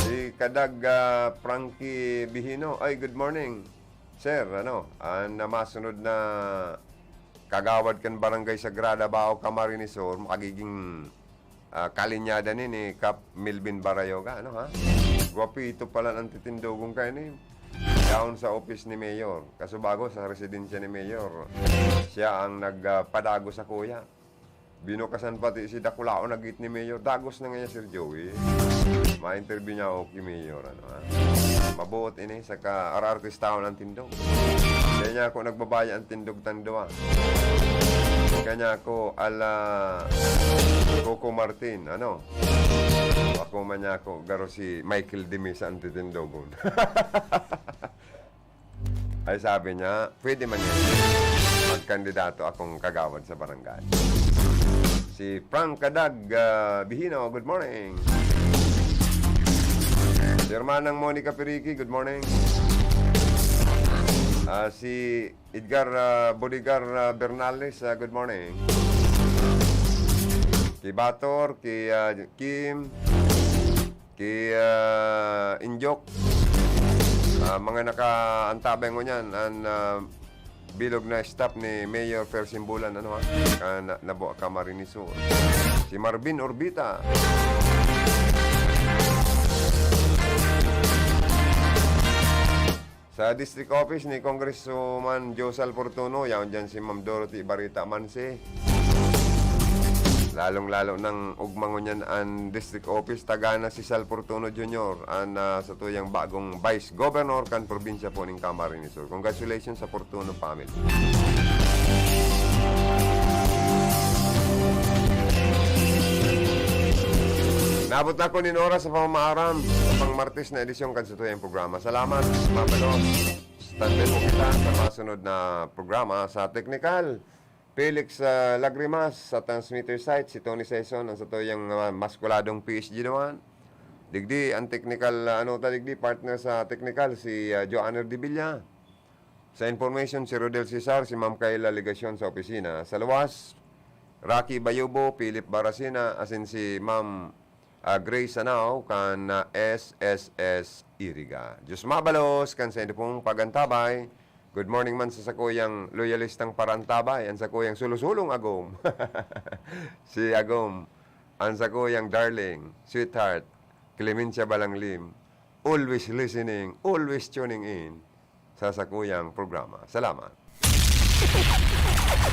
Si Kadag, ah, Frankie Bihino. Ay, good morning, sir. Ano, ang masunod na kagawad kan Barangay Sagrada, Bao, Camarines Sur, makagiging, ah, kalinyada ni, ni Kap Melvin Barayoga, ano, ha? Gwapito pala ang titindogon kayo ni. Down sa office ni Mayor. Kaso bago sa residensya ni Mayor, siya ang nagpadago sa kuya. Binukasan pati si Dakulaon na git ni Mayor. Dagos na ngayon, Sir Joey. Ma-interview niya ako kay Mayor, ano, ha? Mabuot ini, saka arartistahon ang tindog. Kaya niya ako nagbabaya ang tindog tandwa. Kanya ako, ala Coco Martin, ano? Ako man niya ako, garo si Michael Demi sa antitindogon. Ay, sabi niya, pwede man yan. Magkandidato akong kagawad sa barangay. Si Frank Kadag, ah, Bihino, good morning. Si Hermanang Monica Piriki, good morning. Ah, si Edgar, ah, Bodigar, ah, Bernales, ah, good morning. Ki Bator, ki, ah, Kim, ki, ah, Injok, ah, mga nakaantabay ngunyan, an, ah, bilog na staff ni Mayor Persimbulan, ano, ha? Ka, na, nabo, Camarines Sur. Si Marvin Orbita. Sa district office ni Congresswoman Josal Fortuno, yaon dyan si Ma'am Dorothy Barita Manse. Lalong-lalo nang ugma ngunyan an district office, tagana si Sal Fortuno Junior, an, ah, satuyang bagong vice governor kan probinsya po ning Camarines Sur. Congratulations sa Fortuno family. Naabot na ako nin oras sa pamamaaram sa pang Martes na edisyon kan satuyang programa. Salamat, mabalos. Standby po kita sa masunod na programa. Sa teknikal, Felix, ah, Lagrimas, sa transmitter site, si Tony Saison, ang satuyang, ah, maskuladong P H D naman. Digdi, ang technical, ah, ano ta digdi, partner sa technical, si, ah, Joanner de Villa. Sa information, si Rodel Cesar, si Ma'am Kayla Legacion sa opisina. Sa luwas, Rocky Bayubo, Philip Baracina, asin si Ma'am, ah, Grace Sanao, kan, ah, S S S Iriga. Diyos mabalos kan sa inyo pong pagantabay. Good morning man sa sakuyang loyalistang parantabay, ang sakuyang sulo-sulong agom. Si agom, ang sakuyang darling, sweetheart, Clemencia Balanglim. Always listening, always tuning in sa sakuyang programa. Salamat.